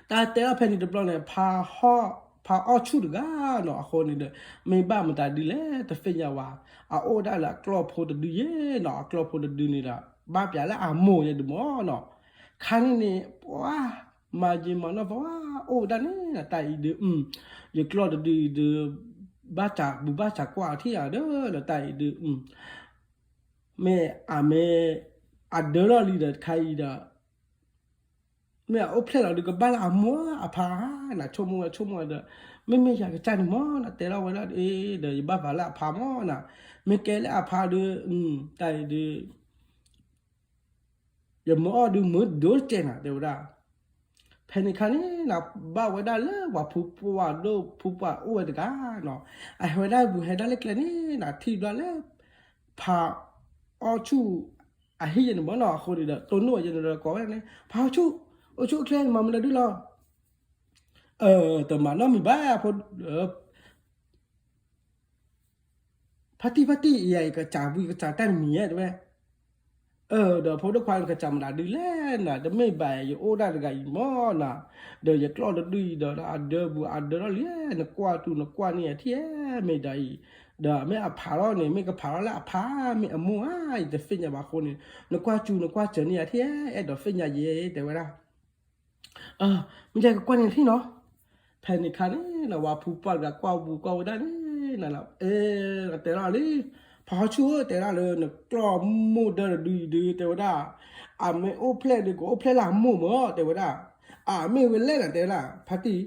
တၢ်တဲအီၤဖဲန့ၣ်တဘျီန့ၣ် ဖးဟီၣ် ဖးအီၣ်ဆူၣ်တဂၤနီၤ အဃိန့ၣ်ဒီး မ့ၢ်ဘၣ်မတၤဒုလဲၣ် တသ့ၣ်ညါဝဲ, အအိၣ်ဒၣ်လၢအကျီၢ်ဖိတဒုယဲနီၤ အကျီၢ်ဖိတဒုန့ၣ်ဒီး ဘၣ်ပၠးလၢအမိၢ်ယဲဒုမ့ၢ်နီၤ, ခါန့ၣ်န့ၣ် ပှၤ မၤယံာ်မၤနီၢ်ပှၤ အိၣ်ဝဲဒၣ်န့ၣ် တၢ်အံၤဒု ယကျီၢ်တဒုအံၤဒု ဘၣ်တၢ်ဘူၣ်ဘၣ်တၢ်ကွၢ်ထံၣ်ဧါဒီး ဒီးတၢ်အံၤဒု မ့ၢ်အမ့ၢ် အဒၢထီၣ်လံဒီးတခါအံၤဒီး မ့ၢ်အအိၣ်ဖျဲၣ်လီၤဒုးကဘၣ်လၢအမိၢ်အဖါဧါ, နဆိကမိၣ်ဝဲဆိကမိၣ်ဝဲဒီး မ့မ့ၢ်ယၤကစၢ်န့ၣ်မ့ၢ်နီၤ တဲထီၣ်ဝဲဒၣ်ဒီး ယဘၣ်ပာ်လၢအဖါမ့ၢ်နီၤ, မ့ၢ်ကဲလၢအဖါဒုး တၢ်အံၤဒုး ယမ့ၢ်အီၣ်ဒုးမ့ၢ်ဒိတကဲးနၤ တဲဝဲဒၣ်. ဖဲန့ၣ်ခါန့ၣ်နၤ ဘၣ်ဝဲဒၣ်လၢပှၤဖုပှၢ်ဒိၣ်ဖုပှၢ်အိၣ်ဝဲတဂၤနီၤ, အဟဲဝဲဒၣ်ပူၤဟဲဒၣ်လၢကျဲန့ၣ်နၤ ထံၣ်ဘျီလၢ ဖးအီၣ်ဆူၣ်အဟံၣ်ယဲန့ၣ်မ့ၢ်နီၤ, အဃိန့ၣ်ဒီး တိၢ်နီၣ်ယဲန့ၣ်ဒီးကိးဝဲန့ၣ် ဖးအီၣ်ဆူၣ်, အိၣ်ဆူၣ်အိၣ်ချ့ မၤမနုၤဒုလီၤ တမၤနီတမံၤဘၣ်ဖိ ဖါတံၢ်ဖါတံၢ် ယကစၢ်ဝံကစၢ်တၢ်တမံၤဧါ တဲဝဲ. ဒီးဖိဒိၣ်ခွါကစၢ်မတၤဒုလဲၣ်နၤ, တမ့ၢ်ဘၣ် ယအိၣ်ဒၣ်တဂၤအံၤမ့ၢ်နၤ, ဒီးယကျီၢ်တဒုအံၤဒီး အဒၢပူၤအဒၢထီၣ်လံ, နကွၢ်တူာ်နကွၢ်န့ၢ်ယၤထံၣ်ဧါ မ့ၢ်ဒ်အံၤ, ဒီးမ့ၢ်အဖးထီၣ်န့ၣ် မ့ၢ်ကဖးထီၣ်လၢအဖါ မ့ၢ်အမိၢ်ဧါ ယတသ့ၣ်ညါဘၣ်အဃိန့ၣ် နကွၢ်စူၤနကွၢ်စၢၤန့ၢ်ယၤထံၣ်ဧါ အဲၣ်ဒိးသ့ၣ်ညါယဲ တဲဝဲဒၣ် မ့ၢ်ယကကွၢ်န့ၢ်ထံၣ်နီၤ. ဖဲန့ၣ်ခါန့ၣ် နဝၤဖုပှၢ်တဂၤကွၢ်ပူၤကွၢ်ဝဲဒၣ်န့ၣ် နတဲဒၣ်လံ, ဖးဟီၣ်ဆူၣ်ဧၢ တဲဒၣ်လၢနကျီၢ်မိၢ်ဒၢတဒုအံၤဒု တဲဝဲဒၣ်, အမ့ၢ်အိၣ်ဖျဲၣ်ဒုးကအိၣ်ဖျဲၣ်လၢအမိၢ်မ့ၢ် တဲဝဲဒၣ်, အမ့ၢ်ဝဲလဲၣ်နၤ တဲဝဲဒၣ် ဖါတံၢ်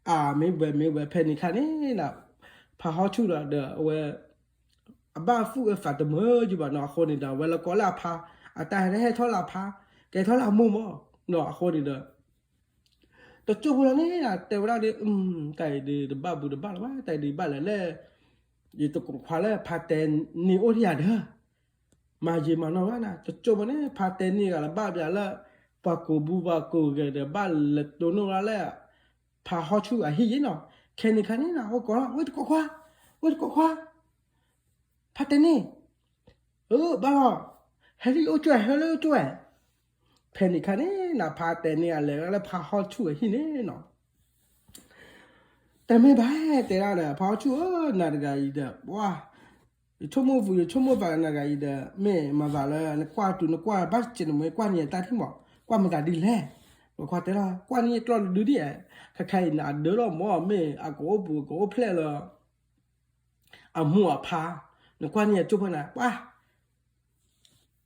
အမ့ၢ်ဝဲမ့ၢ်ဝဲ ဖဲန့ၣ်ခါန့ၣ်နၤ ဖးဟီၣ်ဆူၣ်ဒီးဒီးအဝဲ အဘၣ်သူၣ်အသးတမုာ်ယုာ်ဘၣ်နီၤ, အဃိန့ၣ်ဒီး အဝဲလၢကိးလၢအဖါ, အတၢ်ဟဲဟဲထီၣ်လၢအဖါ, ကဲထီၣ်လၢအမိၢ်မ့ၢ်နီၤ, အဃိန့ၣ်ဒီး တစိၢ်ဖိလီၤန့ၣ် တဲဝဲဒၣ်ဒီး တၢ်အံၤဒုး တဘၣ်ဘူးတဘၣ်လီၤဘၣ်, တၢ်အံၤဒုးဘၣ်လဲၤလၢ ယတကိးခွါလၢဖါတဲနံၣ်အိၣ်ထံၣ်ယၤဒီး မၤယံာ်မၤနီၢ်ဘၣ်နၤ, တစိၢ်ဖိန့ၣ် ဖါတဲနံၣ်ဂၤလၢဘၣ်ပၠးလၢ ပှၤကိးဘူးပှၤကိးဂၤဒီး ဘၣ်လဲၤတိၢ်နီၣ်ဝဲဒၣ်လၢ ဖးဟီၣ်ဆူၣ်အဟံၣ်ယဲနီၤ, ခဲန့ၣ်ခါန့ၣ်နၤ ဝဲကိးလီၤ ဝဲတကိးခွါ, ဝဲတကိးခွါ ဖါတဲန့ၣ်, အၢ ဘၣ်လီၤ, ဟဲလၢယအိၣ်ကၠိ ဟဲလၢယအိၣ်ကၠိ, ဖဲန့ၣ်ခါန့ၣ်နၤ ဖါတဲန့ၣ်အလဲၤလၢဖးဟီၣ်ဆူၣ်အဟံၣ်န့ၣ်နီၤ, တမ့ၢ်ဘၣ် တဲဒၣ်ဒီး ဖးဟီၣ်ဆူၣ်ဧၢ နၤတဂၤအံၤဒီး ပှၤ ယဆိကမိၣ် ယဆိကမိၣ်သးနၤတဂၤအံၤဒီး မ့ၢ်မၤသးလၢ နကွၢ်တူာ်နကွၢ်ဘၣ်စဲးနမဲ ကွၢ်န့ၢ်ယတၢ်ထံၣ်မး ကွၢ်မတၤဒ်လဲၣ်, ပခွါတဲလီၤ ကွၢ်န့ၢ်ယကျီၢ်တဒုဒ်, ခဲခါအံၤနၤအဒၢထီၣ်မး မ့ၢ်အကအိၣ်ပူၤကအိၣ်ဖျဲၣ်လၢ အမိၢ်အဖါ, နကွၢ်န့ၢ်ယကၠိဖိနၤ ပှၤ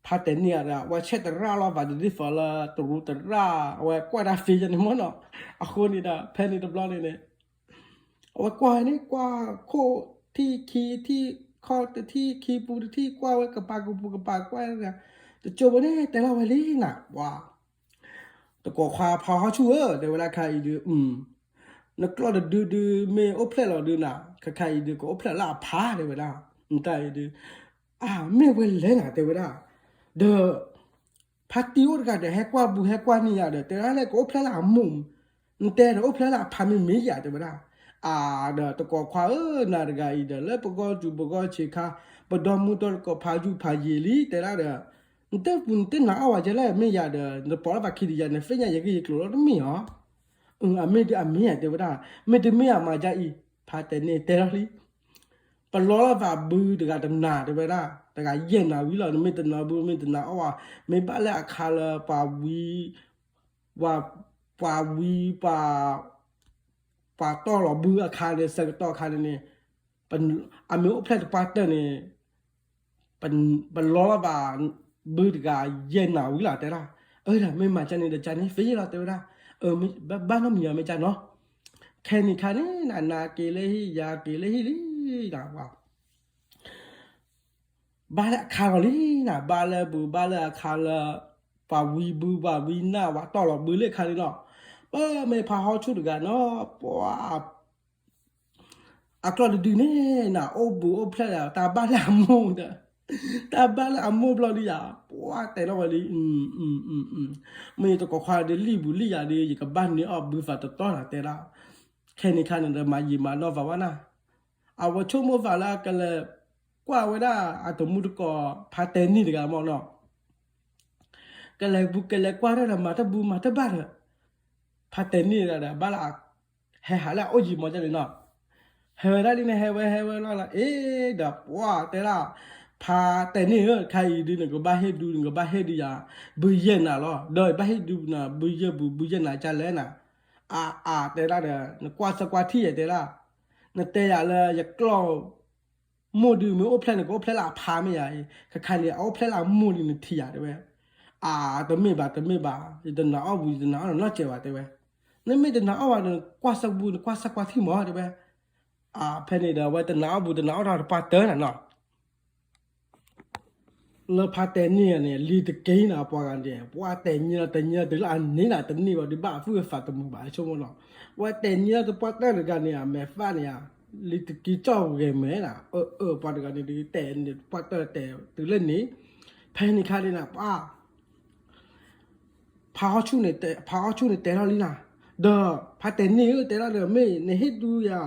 ဖါတဲန့ၢ်အဒီး အဝဲဆဲးတရၣ်လီၤ ပှၤတဒ်သိးလၢတရူးတရၣ် အဝဲကွၢ်တၢ်သ့ယဲန့ၣ်မ့ၢ်နီၤ, အဃိန့ၣ်ဒီး ဖဲန့ၣ်တဘျီန့ၣ်န့ၣ် အဝဲကွၢ်န့ၣ် ကွၢ်ခိၣ်ထံၣ်ခံထံၣ် ခီၣ်တထံၣ်ခံပူတထံၣ် ကွၢ်ဝဲကပၤကပူၤကပၤကွၢ်, တကၠိဖိန့ၣ် တဲလီၤဝဲလံနၤ ပှၤ တကိးခွါဖးဟီၣ်ဆူၣ်ဧၢ တဲဝဲဒၣ်ခါအံၤဒုး, နကျီၢ်တဒုဒု မ့ၢ်အိၣ်ဖျဲၣ်လီၤဒုနၤ ခဲခါအံၤဒုး ကအိၣ်ဖျဲၣ်လၢအဖါ တဲဝဲဒၣ်, နတၢ်အံၤဒုး, အမ့ၢ်ဝဲလဲၣ်နၤ တဲဝဲဒၣ်, ဒီး ဖါတံၢ်အိၣ်တဂၤဒီး ဟဲကွၢ်ဘူးဟဲကွၢ်န့ၢ်ယၤဒီး တဲဒၣ်လၢကအိၣ်ဖျဲၣ်လၢအမိၢ်, နတဲဒီးအိၣ်ဖျဲၣ်လၢအဖါမ့ၢ်မ့ၢ်ယၤ တဲဝဲဒၣ်, အါ ဒီးတကိးခွါဧၢ နၤတဂၤအံၤဒီး လၢပဂီၢ်စူၤပဂီၢ်ဆံးခါ ပဒီမုၢ်ဒီတကိးဖးယူၢ်ဖးယံာ်လံ တဲဒၣ်ဒီး နတပူၤနတနာ်အီၣ်ဝဲကဲလဲၣ် မ့ၢ်ယၤဒီး နပိာ်လီၤပာ်ခံဒီးယၤ နသ့ၣ်ညါယဂ့ၢ်ယကျိၤလီၤတမ့ၢ်ဧါ, အမ့ၢ်ဒုးအမ့ၢ်ဧါ တဲဝဲဒၣ်, မ့တမ့ၢ်အမၤဒ်အံၤ, ဖါတဲန့ၣ်တဲလီၤလံ ပလီလီၤသးဘုတဂၤတနၤ တဲဝဲဒၣ်, တဂၤယဲၢ်နၤဝံၤလီၤ နမ့ၢ်တနၤဘု မ့ၢ်တနၤအီၣ်ဝဲ, မ့ၢ်ဘၣ်လၢအခါလၢပှၤဝံ ပှၤဝံ ပှၤ ပှၤတီၢ်လီၤဘုအခါန့ၣ် ဆၢကတီၢ်အခါန့ၣ်န့ၣ် အမ့ၢ်အိၣ်ဖျဲၣ်တပှၢ်တၢၢ်န့ၣ် ပလီလီၤသးဘုတဂၤယဲၢ်နၤဝံၤလီၤ တဲဒၣ်, အၢ ဒီးမ့ၢ်မၤကန့ၣ်ဒီးကန့ၣ်သ့လီၤ တဲဝဲဒၣ်, ဘၣ်နီတမံၤမ့ၢ်ကနီၤ, ခဲနံၤခါန့ၣ် နၤက့ၤလၢဟံၣ် ယၤက့ၤလၢဟံၣ်လံ ဘၣ်လၢအခါလီၤလံနၤ ဘၣ်လၢဘု ဘၣ်လၢအခါလၢ ပှၤဝံဘု ပှၤဝံနၢ် ပှၤတီၢ်လီၤဘုလၢအခါန့ၣ်လီၤ, ပမ့ၢ်ဖးဟီၣ်ဆူၣ်တဂၤနီၤ ပှၤ အကျီၢ်တဒုန့ၣ်နၤ အိၣ်ဘူးအိၣ်ဖျဲၣ်ဒီး တၢ်ဘၣ်လၢအမိၢ်ဒီး တၢ်ဘၣ်လၢအမိၢ်ဘျီဒုယၤ ပှၤတဲလီၤဝဲလံ, မ့ၢ်ယတကိးခွါဒီးလံၣ်ဘူးလံၣ်ယၤဒီး ယကဘၣ်န့ၢ်အီၣ်ဘုသးတတီၤနၤတဲဒၣ်, ခဲနံၤခါန့ၣ်ဒီးမၤယံာ်မၤနီၢ်သးဝဲနၤ, အဝဲဆိကမိၣ်သးလၢကလဲၤကွၢ်ဝဲဒၣ်အတမူတကိး ဖါတဲနံၣ်တဂၤမ့ၢ်နီၤ, ကလဲၤဘူးကလဲၤကွၢ်ဒီးမၤတဘူးမၤတဘၣ်ဒီး ဖါတဲနံၣ်တဂၤဒီး ဘၣ်လၢ ဟဲဟးလၢအအိၣ်ယံၤမီၤဒ်န့ၣ်နီၤ. ဟဲဝဲဒၣ်လံန့ၣ် ဟဲဝဲဟဲဝဲလီၤလီၤ အ့ဒီးပှၢ်တဲဒၣ် ဖါတဲာ်န့ၢ်ဧၢ ခါအံၤဒုး နကဘၣ်ဟ့ၣ်ဒုး နကဘၣ်ဟ့ၣ်ဒုးယၤ ဘုယဲၢ်နၤလီၤ. ဒီးယဘၣ်ဟ့ၣ်ဒုးနၤ ဘုယဲၢ်ပူၤ ဘုယဲၢ်နၤကလဲၣ်နၤ. အါအါတဲဒၣ်ဒီး နကွၢ်စၢကွၢ်ထံၣ်ယဲတဲဒၣ် နတဲယၤလၢယကျီၢ် မိၢ်ဒုး မ့ၢ်အိၣ်ဖျဲၣ်န့ၣ် ကအိၣ်ဖျဲၣ်လၢအဖါမ့ၢ်ယၤအံၤ ခါခါန့ၣ် အအိၣ်ဖျဲၣ်လၢအမိၢ်ဒုး နထံၣ်ယၤတဲဝဲ. အါ တမ့ၢ်ဘၣ် တမ့ၢ်ဘၣ် ယတနာ်အီၣ်ဘူး ယတနာ်အီၣ်နီတစဲးဘၣ်တဲဝဲ. နမ့ၢ်တနာ်အီၣ်ဘၣ်ဒီး နကွၢ်စၢဘူး နကွၢ်စၢကွၢ်ထံၣ်မီၤတဲဝဲ. အါ ဖဲန့ၣ်ဒီး အဝဲတနာ်အီၣ်ဘူး တနာ်အီၣ်တၢ်တပှၢ်တၢၢ်နၤနီၤ လၢဖါတဲာ်န့ၢ်န့ၣ် လံၤတက့ၤနၤ ပှၤဂၤန့ၣ် ပှၤတဲာ်ညံလီၤ တဲာ်ညံလီၤ တုၤလၢအန့ၢ်နၤ တန့ၢ်ဘၣ် ဒုးဘၣ်အသူၣ်အသးတမုာ်ဘၣ် ဆိကမိၣ်နီၤ. ပှၤတဲာ်ညံလီၤ တပှၢ်တၢၢ်တဂၤန့ၣ် အမဲာ်သၣ်န့ၣ် လံၤတက့ၤကၠီၣ်ဂဲၤမဲာ်နၤ အၢ အၢ ပှၤတဂၤန့ၣ် ဒုးတဲာ်န့ၢ် တပှၢ်တၢၢ်တဲာ် တုၤလၢန့ၣ် ဖဲန့ၣ်ခါန့ၣ်နၤ ပှၤ ဖါဟီၣ်ဆူၣ်န့ၣ်တဲထီၣ်လံနၤ, ဒီးဖါတဲာ်န့ၢ်ဧၢ တဲဒၣ်ဒီး မ့ၢ်နဟ့ၣ်ဒုးယၤ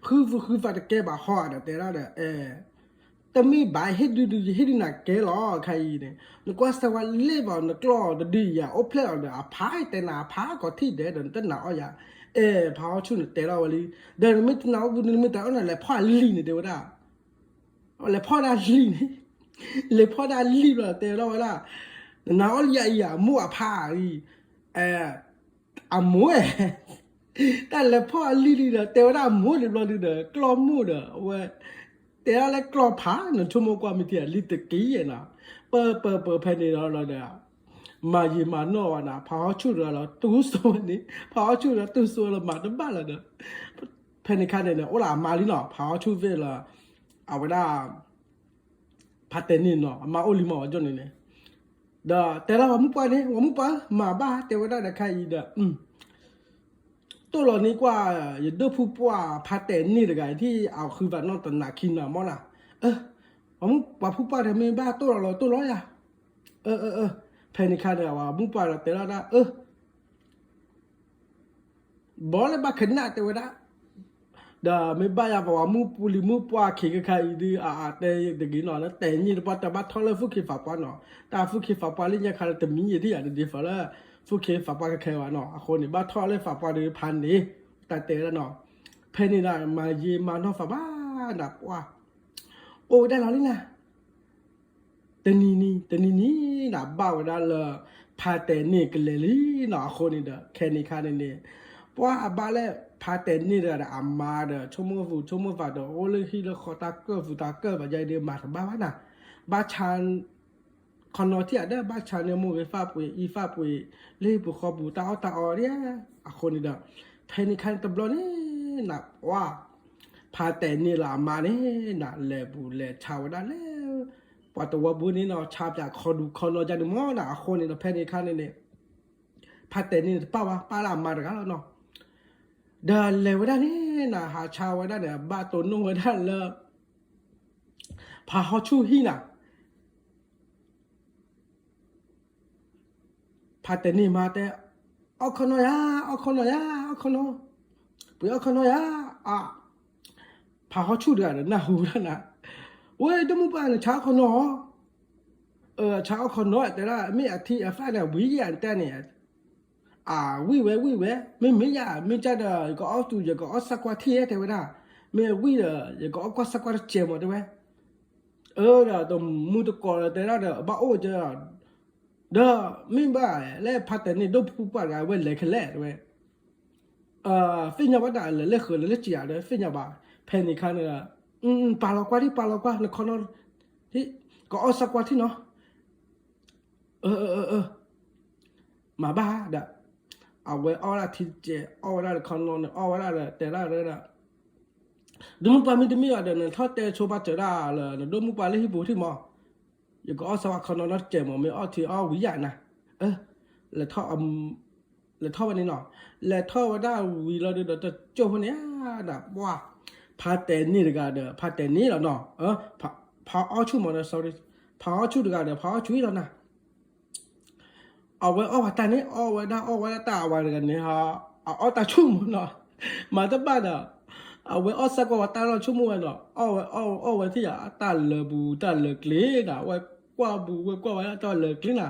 ဃုဖုဃုဖးတကဲဘၣ်ဟီဧါဒီး တဲဒၣ်ဒီး အဲ တမ့ၢ်ဘၣ်ဟ့ၣ်ဒုးဒုး ယဟ့ၣ်ဒုးနၤကဲလီၤ ခါအံၤန့ၣ် နကွၢ်စၢဝဲလ့ၣ်ဘၣ် နကျီၢ်တဒုးယၤ အိၣ်ဖျဲၣ်လီၤဒီး အဖါတဲနၤ အဖါကိးထံၣ်ဒဲးဒီး နတနာ်အီၣ်ယၤ, အဲ ဖါဟီၣ်ဆူၣ်န့ၣ်တဲထီၣ်ဝဲလံ, ဒီးနမ့ၢ်တနာ်အီၣ်ဘူး နမ့ၢ်တနာ်အီၣ်န့ၣ် လဲၤဖီၣ်အလံၤန့ၣ် တဲဝဲဒၣ် လဲၤဖီၣ်ဒၣ်လံၤန့ၣ်, လဲၤဖီၣ်ဒၣ်လံၤဘျီ တဲထီၣ်ဝဲဒၣ်, နနာ်အီၣ်လံယၤအံၤ အမိၢ်အဖါအံၤ, အမိၢ်, တၢ်လဲၤဖီၣ်အလံၤလံၤဒီး တဲဝဲဒၣ်အမိၢ်န့ၣ်ဘျီဒုဒီး ကျီၢ်မိၢ်ဒီး အဝဲ တဲဒၣ်လၢကျီၢ်ဖး နဆိကမိၣ်ကွၢ်မ့ၢ်ထံ လံၤတက့ၢ်နီၤ, ပၢပၢပၢဖဲန့ၣ်ဒီးလီၤဒီး မၤယံာ်မၤနီၢ်ဝဲနၤ ဖါဟီၣ်ဆူၣ်တဂၤလီၤ တူၢ်စိဝဲန့ၣ် ဖါဟီၣ်ဆူၣ်တဂၤတူၢ်စိလၢမၤတဘၣ်လၢၤဒီး ဖဲန့ၣ်ခါန့ၣ်န့ၣ် အိၣ်လၢအမါလံနီၤ ဖါဟီၣ်ဆူၣ်သ့ၣ်လၢ အဝဲဒၣ် ဖါတဲာ်န့ၢ်နီၤ အမါအိၣ်လံမးဝဲကၠိန့ၣ်န့ၣ်, ဒီးတဲလၢပှၤမုၣ်ပှၢ်န့ၣ် ပှၤမုၣ်ပှၢ်ဧၢ မၤဘၣ်တဲဝဲဒၣ်ဒီးခါအံၤဒီး တိၢ်လီၤန့ၢ်ကွၢ် ယဒိၣ်ဖုပှၢ်ဖါတဲာ်န့ၢ်တဂၤအံၤ ထံၣ်အဃုဘၣ်နီၣ်တနၤခံနၤမီၢ်နၤ, ပှၤမုၣ်ပှၢ်ဖုပှၢ်ဒီးမ့ၢ်ဘၣ်တိၢ်လီၤလီၤတိၢ်လီၤယၤ, ဖဲန့ၣ်ခါန့ၣ် ပှၤမုၣ်ပှၢ်ဒီးတဲလီၤဒၣ် အၢ ဘီလၢဘၣ်ခနၣ်တဲဝဲဒၣ်, ဒီးမ့ၢ်ဘၣ်ယၤပှၤမုၣ်ပူၤလံၤမုၣ်ပှၢ်ခံကခါအံၤဒုး အတဲတဂ့ၤနီၤ လၢတဲာ်န့ၢ်တပှၢ်တၢၢ်ဘၣ်ထီၣ်လၢဖုၣ်ခ့ဖးပှၢ်နီၤ, တၢ်ဖုၣ်ခ့ဖးပှၢ်လၢညါခါလၢတမံၤယံာ်ဒံးယၤတဒ်သိးလၢ ဖုၣ်ခ့ဖးပှၢ်ခဲခဲဘၣ်နီၤ, အဃိန့ၣ် ဘၣ်ထီၣ်လၢဖးပှၢ်ဒုးဖးန့ၣ် တၢ်တဲဝဲဒၣ်နီၤ, ဖဲန့ၣ်ဒၣ်မၤယံာ်မၤနီၢ်ဖးဘၣ်နၤပှၢ်, အိၣ်ဝဲဒၣ်လီၤလံနၤ တနံၤနံၤ တနံၤနံၤနၤ ဘၣ်ဝဲဒၣ်လၢ ဖါတဲာ်န့ၢ်ကလဲၤလံနီၤ, အဃိန့ၣ်ဒီး ခဲန့ၣ်ခါန့ၣ်န့ၣ် ပှၤအဘၣ်လၢ ဖါတဲာ်န့ၢ်တဂၤဒီးအမါဒီး ဆိကမိၣ်ပူၤဆိကမိၣ်ပာ်ဒီး အိၣ်လၢဟံၣ်လၢဃီတၢ်ကၢၢ်ပူၤတၢ်ကၢၢ်ဘၣ်ယါဒုး မၤတဘၣ်ဘၣ်နၤ, ဘၣ်ဆါ ခီနီၤထံၣ်အဒၢး ဘၣ်ဆါန့ၣ် မိၢ်ဂ့ၤဖးပှ့ၤ အံၤဖးပှ့ၤ လၢဟံၣ်ပူၤဃီပူၤ တၢ်အီၣ်တၢ်အီဒံး, အဃိန့ၣ်ဒီး ဖဲန့ၣ်ခါန့ၣ်တဘျီန့ၣ် နပှၤ ဖါတဲာ်န့ၢ်လၢအမါန့ၣ် နလဲၤပူၤလဲၤဆါဝဲဒၣ်လၢ ပှၤတဝီပူၤန့ၣ်နီၤ ဆါပၠးခီဒူခီနီၤယါန့ၣ်မီၢ်နၤ, အဃိန့ၣ်ဒီး ဖဲန့ၣ်ခါန့ၣ်န့ၣ် ဖါတဲာ်န့ၢ်န့ၣ်တပၣ်ဝဲ ပၣ်လၢအမါတဂၤလီၤနီၤ, ဒီးလဲၤဝဲဒၣ်န့ၣ်နၤ ဟးဆါဝဲဒၣ်န့ၣ် ဘၣ်တိၢ်နီၣ်ဝဲဒၣ်လၢ ဖါဟီၣ်ဆူၣ်ဟံၣ်နၤ ဖါတဲာ်န့ၢ်မါတဲ, အီၣ်ခီနီၤယါ, အီၣ်ခီနီၤယါ, အီၣ်ခီနီၤ, ပှ့ၤအီၣ်ခီနီၤယါ, အါ, ဖါဟီၣ်ဆူၣ်တဂၤဒီးနၢ်ဟူဒၣ်နၤ, ဝဲဒိၣ်မုၣ်ပှၢ်န့ၣ် ဆါအီၣ်ခီနီၤ, ဆါအီၣ်ခီနီၤ တဲဒၣ် မ့ၢ်အထံအဖးန့ၣ် ဝံၤယါတဲန့ၣ် အဝံၣ်ဝဲဝံၣ်ဝဲ, မ့မ့ၢ်ယါ မ့ၢ်ကဒီး ယကအီၣ်သူ ယကအီၣ်စၢကွၢ်ထံၣ်တဲဝဲဒၣ်, မ့ၢ်ဝံၣ်ဒီး ယကအီၣ်ကွၢ်စၢကွၢ်တစဲးမးတဲဝဲ, အၢဒီးတမူတကိးဒီးတဲဒၣ်ဒီး ဘၣ်အိၣ်ကဲဒီး, ဒီးမ့ၢ်ဘၣ်လၢဖါတဲာ်န့ၢ်ဒိၣ်ဖုပှၢ်တဂၤဝဲလဲၤခဲလဲၣ်တဲဝဲ, သ့ၣ်ညါဘၣ်တၢ်လဲၤလၢဃုာ်လဲၤလၢကံၤဧါဒီး သ့ၣ်ညါဘၣ်, ဖဲန့ၣ်ခါန့ၣ်ဒီး, ပာ်လီၤကွၢ်ဒံး ပာ်လီၤကွၢ် နခီနီၤ, ကအီၣ်စၢကွၢ်ထံၣ်နီၤ, အၢ မၤဘၣ်ဒီး, အဝဲအီၣ်ဝဲဒၣ်ထံတစဲး အီၣ်ဝဲဒၣ်တခီနီၤန့ၣ် အီၣ်ဝဲဒၣ်ဒီး တဲဒၣ်ဒီး, ဒိၣ်မုၣ်ပှၢ်မ့တမ့ၢ်အီၤဒီး နထီၣ်တဲဆိပာ်စၢၤဒၣ်လၢနဒိၣ်မုၣ်ပှၢ်လၢဟံၣ်ပူၤထံၣ်မး, ယကအီၣ်စၢကွၢ်ခီနီၤနီတစဲးမး မ့ၢ်အီၣ်ထံအီၣ်ဝံၤယါနၤ, လဲၤထီၣ်ဝဲန့ၣ်နီၤ, လဲၤထီၣ်ဝဲဒၣ်ဝံၤလီၤဒုးဒီးတကၠိၢ်ဖိန့ၣ်ဧါဒီး ပှၢ်, ဖါတဲာ်န့ၢ်တဂၤဒီး ဖါတဲာ်န့ၢ်လီၤနီၤ, ဖါအီၣ်ဆူၣ်မးဒီး ဖါအီၣ်ဆူၣ်တဂၤဒီး ဖါအီၣ်ဆူၣ်လီၤနၤ အဝဲအီၣ်ဝဲတၢ်န့ၣ် အီၣ်ဝဲဒၣ်အီၣ်ဝဲဒၣ်တၢ်အဝဲတဂၤန့ၣ်, အအီၣ်တၢ်ဆိကမိၣ်နီၤ, မၤတဘၣ်ဒီး, အဝဲအီၣ်စၢကွၢ်ဝဲတၢ်လီၤဆိကမိၣ်ဝဲနီၤ အီၣ်ဝဲအီၣ်ဝဲအီၣ်ဝဲထံၣ်ယါ တၢ်လၢာ်ပူၤတၢ်လၢာ်ကျ့နၤ ဝဲကွၢ်ပူၤဝဲကွၢ်ဝဲဒၣ်တၢ်လၢာ်ကျ့နၤ,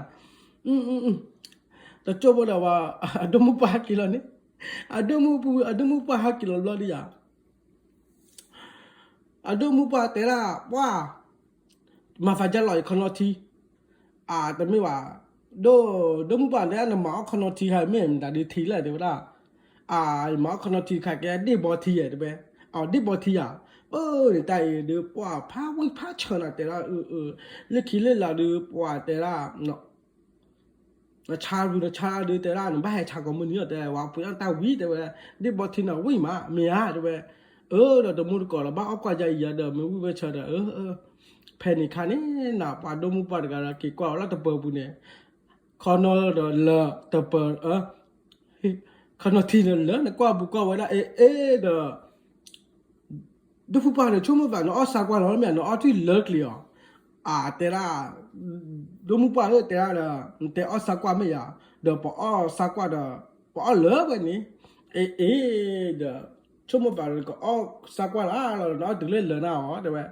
တကၠိၢ်ဖိဒီးဝဲ, အဒိၣ်မုၣ်ပှၢ်က့ၤလီၤန့ၣ် အဒိၣ်မုၣ်ပှၢ် အဒိၣ်မုၣ်ပှၢ်ဟဲက့ၤလီၤဘျီဒံးယၤ, အဒိၣ်မုၣ်ပှၢ်တဲဒၣ် ပှၢ် မၤဖးကၢလီၤယခီနီထံ, အတမ့ၢ်ဘၣ်, ဒိၣ် ဒိၣ်မုၣ်ပှၢ်တဲဒၣ် နမၤအီၣ်ခီနီထံခါ မ့ၢ်မတၤဒုးထံလဲၣ် တဲဝဲဒၣ်, အယမၤအီၣ်ခီနီထံတခါ ကဲဒ့ၣ်ဘီထံဧါ တဲဝဲ, အဒ့ၣ်ဘီထံဧါ, အၢ နတၢ်အံၤဒုး ပှၢ်ဖးဝံၣ်ဖးဆၢနၤ တဲဒၣ် အၢ အၢ လၢခံလၢလာ်ဒုး ပှၢ်တဲဒၣ် နဆါရူၤ နဆါဒုးတဲဒၣ် နဘၣ်ဟဲဆါကိးမုၢ်နံၤလီၤ တဲ ဝဲပှ့ၤအီၣ်တၢ်ဝံၤ တဲဝဲ, ဒ့ၣ်ဘီထံနၤဝံၣ်မး မ့ၢ်ဧါ တဲဝဲ, အၢ ဒီးတမူတကိးလီၤ ဘၣ်အီၣ်ကွၢ်ယါအံၤယါဒီး မ့ၢ်ဝံၣ်ဝဲဆၢဒီး အၢ ဖဲန့ၣ်ခါန့ၣ် နပှၤဒိၣ်မုၣ်ပှၢ်တဂၤဒီး က့ၤကွၢ်အီၤလၢတပၢၤပူၤန့ၣ်, ခီနီဒီးလၢတပၢၤ ခီနီထံဒီးလၢ နကွၢ်ပူၤကွၢ်ဝဲဒၣ် အ့ အ့ဒီး ဒိၣ်ဖုပှၢ်ဒီး ဆိကမိၣ်သး နအီၣ်ဆါကွၢ်လီၤမ့ၢ် နအီၣ်ထွံၣ်လၢကျံၤအီၤ, အတဲဒၣ် ဒိၣ်မုၣ်ပှၢ်ဧၢ တဲဒၣ်ဒီး နတဲအီၣ်ဆါကွၢ်မ့ၢ်ယါ, ဒီးပအီၣ်ဆါကွၢ်ဒီး ပအီၣ်လၢဝဲန့ၣ်, အ့ အ့ဒီး ဆိကမိၣ်သး နကအီၣ်ဆါကွၢ်လၢ်လီၤ နအီၣ်တုၤလၢလၢနၤအီၤ တဲဝဲ,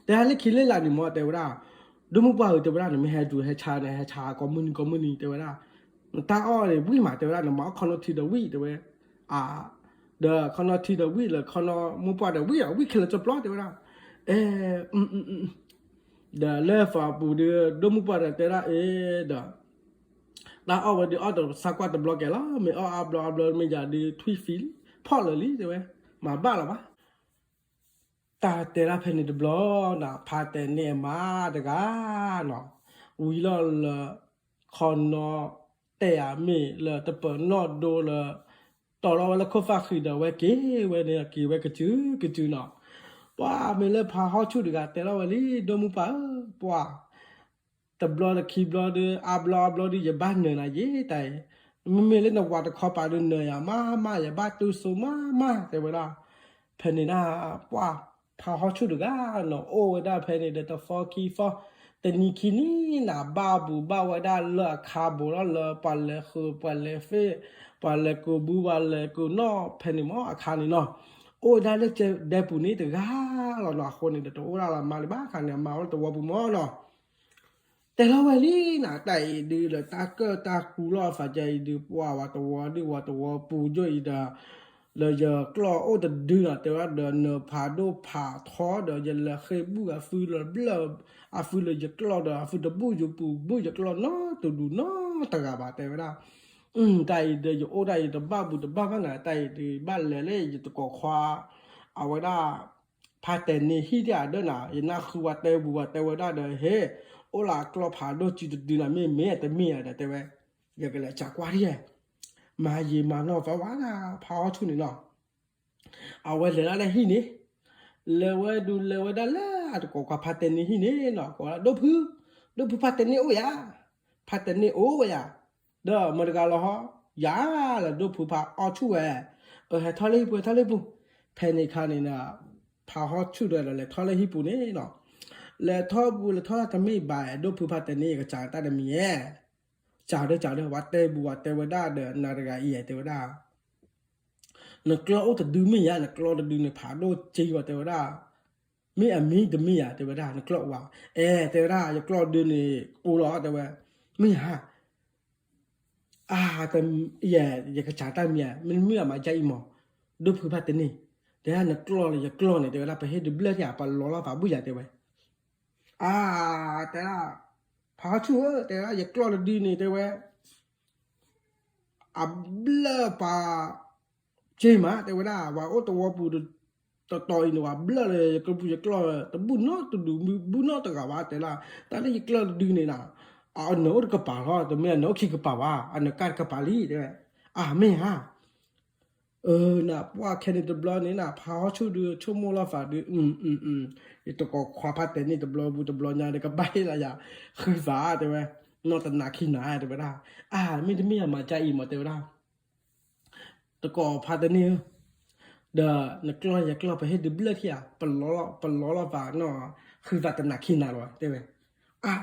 တဲလၢခံလၢလာ်န့ၣ်မ့ၢ် တဲဝဲဒၣ်, ဒိၣ်မုၣ်ပှၢ်ဧၢ တဲဝဲဒၣ် နမ့ၢ်ဟဲတုၤဟဲဆါန့ၣ် ဟဲဆါကိးမုၢ်နံၤကိးမုၢ်နံၤ တဲဝဲဒၣ်, နတၢ်အီၣ်န့ၣ်ဝံၣ်မး တဲဝဲဒၣ် နမၤအီၣ်ခီနီထံဒီးဝံၣ် တဲဝဲ, အ ဒီးခီနီထံဒီးဝံၣ်လၢ ခီနီမိၢ်ပှၢ်ဒီးဝံၣ် ဝံၣ်ခဲလၢာ်ကၠီပျီ တဲဝဲဒၣ်, အ့ ဒီးလၢသးပူၤဒီး ဒိၣ်မုၣ်ပှၢ်ဒီးတဲဒၣ် အ့ဒီး တၢ်အီၣ်ဝဲဒုးအီၣ်ဒီးဆါကွၢ်တဘျီကဲလီၤ မ့ၢ်အီၣ်အါဘျီအါဘျီမ့ၢ်ယၤဒုး ထွံၣ်ဖံးဖီၣ်လၢာ်လံ တဲဝဲ, မၤဘၣ်လီၤဘၣ်. တၢ်တဲဒၣ်ဖဲန့ၣ်တဘျီနီၤ ဖါတဲာ်န့ၢ်အမါတဂၤနီၤ, ဝံၤလီၤလၢ ခီနီတဲာ်အမ့ၢ်လၢတပၢၤနီၣ်ဒိလၢ တီၤထီၣ်ဝဲလၢခိၣ်သၣ်ဃံဒီး ဝဲက့ၤဝဲန့ၣ် က့ၤဝဲကစုကစုနီၤ, ပှၤမ့ၢ်လၢဖါဟီၣ်ဆူၣ်တဂၤတဲထီၣ်ဝဲလံ ဒိၣ်မုၣ်ပှၢ်ဧၢ ပှၤ တဘျီတခံဘျီဒီး အါဘျီအါဘျီဒီး ယဘၣ်နၢၤနၤယဲတၢ်အံၤ, မ့မ့ၢ်လၢနဝၤတခီပၤဒီး နၢၤယၤမးမး ယဘၣ်တူၢ်စိမးမး တဲဝဲဒၣ်, ဖဲန့ၣ်ဒၣ် ပှၤ ဖါဟီၣ်ဆူၣ်တဂၤနီၤ အိၣ်ဝဲဒၣ်ဖဲန့ၣ်ဒီး တသီခံသီ တနံၤခံနံၤနၤ ဘၣ်ဘူးဘၣ်ဝဲဒၣ်လၢအခါဘူးလီၤ လၢပှၤလဲၤဃုာ် ပှၤလဲၤသ့ၣ် ပှၤလဲၤကူးဘု ပှၤလဲၤကူးနီၣ် ဖဲန့ၣ်မ့ၢ်အခါန့ၣ်နီၤ, အိၣ်ဝဲဒၣ်လၢဒဲပူၤန့ၣ်တဂၤလီၤနီၤ, အဃိန့ၣ်ဒီး တအိၣ်ဒၣ်လၢအမါလၢၤဘၣ် ခါန့ၣ် အမါအိၣ်လၢသဝီပူၤမ့ၢ်နီၤ တဲထီၣ်ဝဲလံနီၤ တၢ်အံၤဒုးဒီး တၢ်ကၢၣ်တၢ်ကူလီၤသးကဲအံၤဒုး ပှၤဝဲသဝီဒုး ဝဲသဝီပူၤယိၣ်အံၤဒီး လၢယကျီၢ်အိၣ်တဒုနီၤ တဲဝဲဒၣ်ဒီး နဖးဒိၣ်ဖးထီဒီး ယလဲၤဃ့ၢ်ဘူၣ်အသုလၢဘျၢၣ် အသုလၢယကျီၢ်ဒီး အသုတဘူၣ်ယပူၤ ဘူၣ်ယကျီၢ်နီတဒူၣ်နီတဂၤဘၣ် တဲဝဲဒၣ်, တၢ်အံၤဒီး ယအိၣ်ဒၣ်အံၤတဘၣ်ဘူးတဘၣ်ဘၣ်နၤ တၢ်အံၤဒုး ဘၣ်လဲၤလၢယတကိးခွါ အဝဲဒၣ် ဖါတဲာ်န့ၢ်ဟံၣ်ဒၣ်အဒၢးနၤ ယနၢ်ဃုဝဲတဲဘူးဝဲတဲဝဲဒၣ်ဒီး ဟ့ၣ် အိၣ်လၢအကျီၢ်ဖးဒိၣ်စုတဒုနၤ မ့ၢ်မ့ၢ်တမ့ၢ်ဧါဒီး တဲဝဲ, ယကလဲၤစးကွၢ်ဒ် မၤယံာ်မၤနီၢ်သီဝဲဒၣ် ဖါဟီၣ်ဆူၣ်န့ၣ်နီၤ, အဝဲလဲၤဒၣ်လၢဟံၣ်န့ၣ်, လဲၤဝဲဒုးလဲၤဝဲဒၣ်လၢအတကိးခွါဖါတဲာ်န့ၢ်ဟံၣ်န့ၣ်နီၤ ကိးဝဲဒၣ် ဒိၣ်ဖု, ဒိၣ်ဖုဖါတဲာ်န့ၢ်အိၣ်ယၤ, ဖါတဲာ်န့ၢ်အိၣ်ဝဲယၤ, ဒီးမတၤတဂၤလီၤဟီ, ယၤလၢဒိၣ်ဖုဖါဟီၣ်ဆူၣ်ဝဲ, အဟဲထီၣ်လၢဟံၣ်ပူၤ ဟဲထီၣ်လၢဟံၣ်ပူၤ, ဖဲန့ၣ်ခါန့ၣ်ဒီး ဖါဟီၣ်ဆူၣ်ဒီး လဲၤထီၣ်လၢဟံၣ်ပူၤန့ၣ်နီၤ, လဲၤထီၣ်ပူၤလဲၤထီၣ်တမ့ၢ်ဘၣ် ဒိၣ်ဖုဖါတဲာ်န့ၢ် ယကစးတၢ်တမံၤဧဲ စးဒီးစးဒီး ဝဲတဲဘူးဝဲတဲဝဲဒၣ်ဒီး နၤတဂၤအံၤ တဲဝဲဒၣ်, နကျီၢ်အိၣ်တဒုမ့ၢ်ယၤ နကျီၢ်တဒုန့ၣ် ဖးဒိၣ်စ့ဝဲတဲဝဲဒၣ်, မ့ၢ်အမံၤတမ့ၢ်ယၤ တဲဝဲဒၣ် နကျီၢ်အိၣ်ဧါ, အဲ တဲဝဲဒၣ် ယကျီၢ်ဒုန့ၣ် အိၣ်လီၤ တဲဝဲ, မ့ၢ်ဧါ အါ ယဲ ယကစးတၢ်မံၤဧါ မ့မ့ၢ်အမၤကၢ်အံၤမး, ဒိၣ်ဖုဖါတဲာ်န့ၢ်, တဲဒၣ်နကျီၢ်လၢ ယကျီၢ်န့ၣ် တဲဝဲဒၣ် ပဟ့ၣ်ဒုးဘျၢၣ်ထံဧါ ပလီၤလီၤသးဘူၣ်ယၤ တဲဝဲ, အါ တဲဒၣ်, ဖးဟီၣ်ဆူၣ်ဧၢ တဲဝဲဒၣ် ယကျီၢ်တဒုန့ၣ် တဲဝဲ အဘျၢၣ်ပှၤ က့မး တဲဝဲဒၣ် ပှၤအိၣ်သဝီပူၤ တတီၤအံၤန့ၣ် ပှၤဘျၢၣ်လၢယကျီၢ်ပူၤယကျီၢ် တဘူၣ်နီတဒူၣ် ဘူၣ်နီတဂၤဘၣ် တဲဒၣ် တၢ်လၢယကျီၢ်တဒုန့ၣ်နီၤ အနၢၤအိၣ်တကပၤလီၤ တမ့ၢ်အနၢၤအိၣ်ခံကပၤဘၣ် အနၢၤကၢ်တကပၤလံ တဲဝဲ, အါ မ့ၢ်ဧါ အၢ နပှၢ်ခဲန့ၣ်တဘျီန့ၣ် ဖးဟီၣ်ဆူၣ်ဒုးဆိကမိၣ်လီၤသးဒုး ယတကိးခွါဖါတဲာ်န့ၢ်တဘျီဘူးတဘျီညါဒီး ကဘၣ်ဟ့ၣ်လီၤယၤ ဃုသး တဲဝဲ, နီၢ်တနၤခံနၤ တဲဝဲဒၣ်, အါ မ့တမ့ၢ်ယမၤကၢ်အံၤမး တဲဝဲဒၣ်, တကိးဖါတဲာ်န့ၢ်ဧၢ, ဒီးနကျီၢ်ယကျီၢ် ပဟ့ၣ်ဒုးဘျၢၣ်ခံဧါ, ပလီၤလီၤသးနီၤ, ဃုသးတနၤခံနၤလီၤ တဲဝဲ, အါ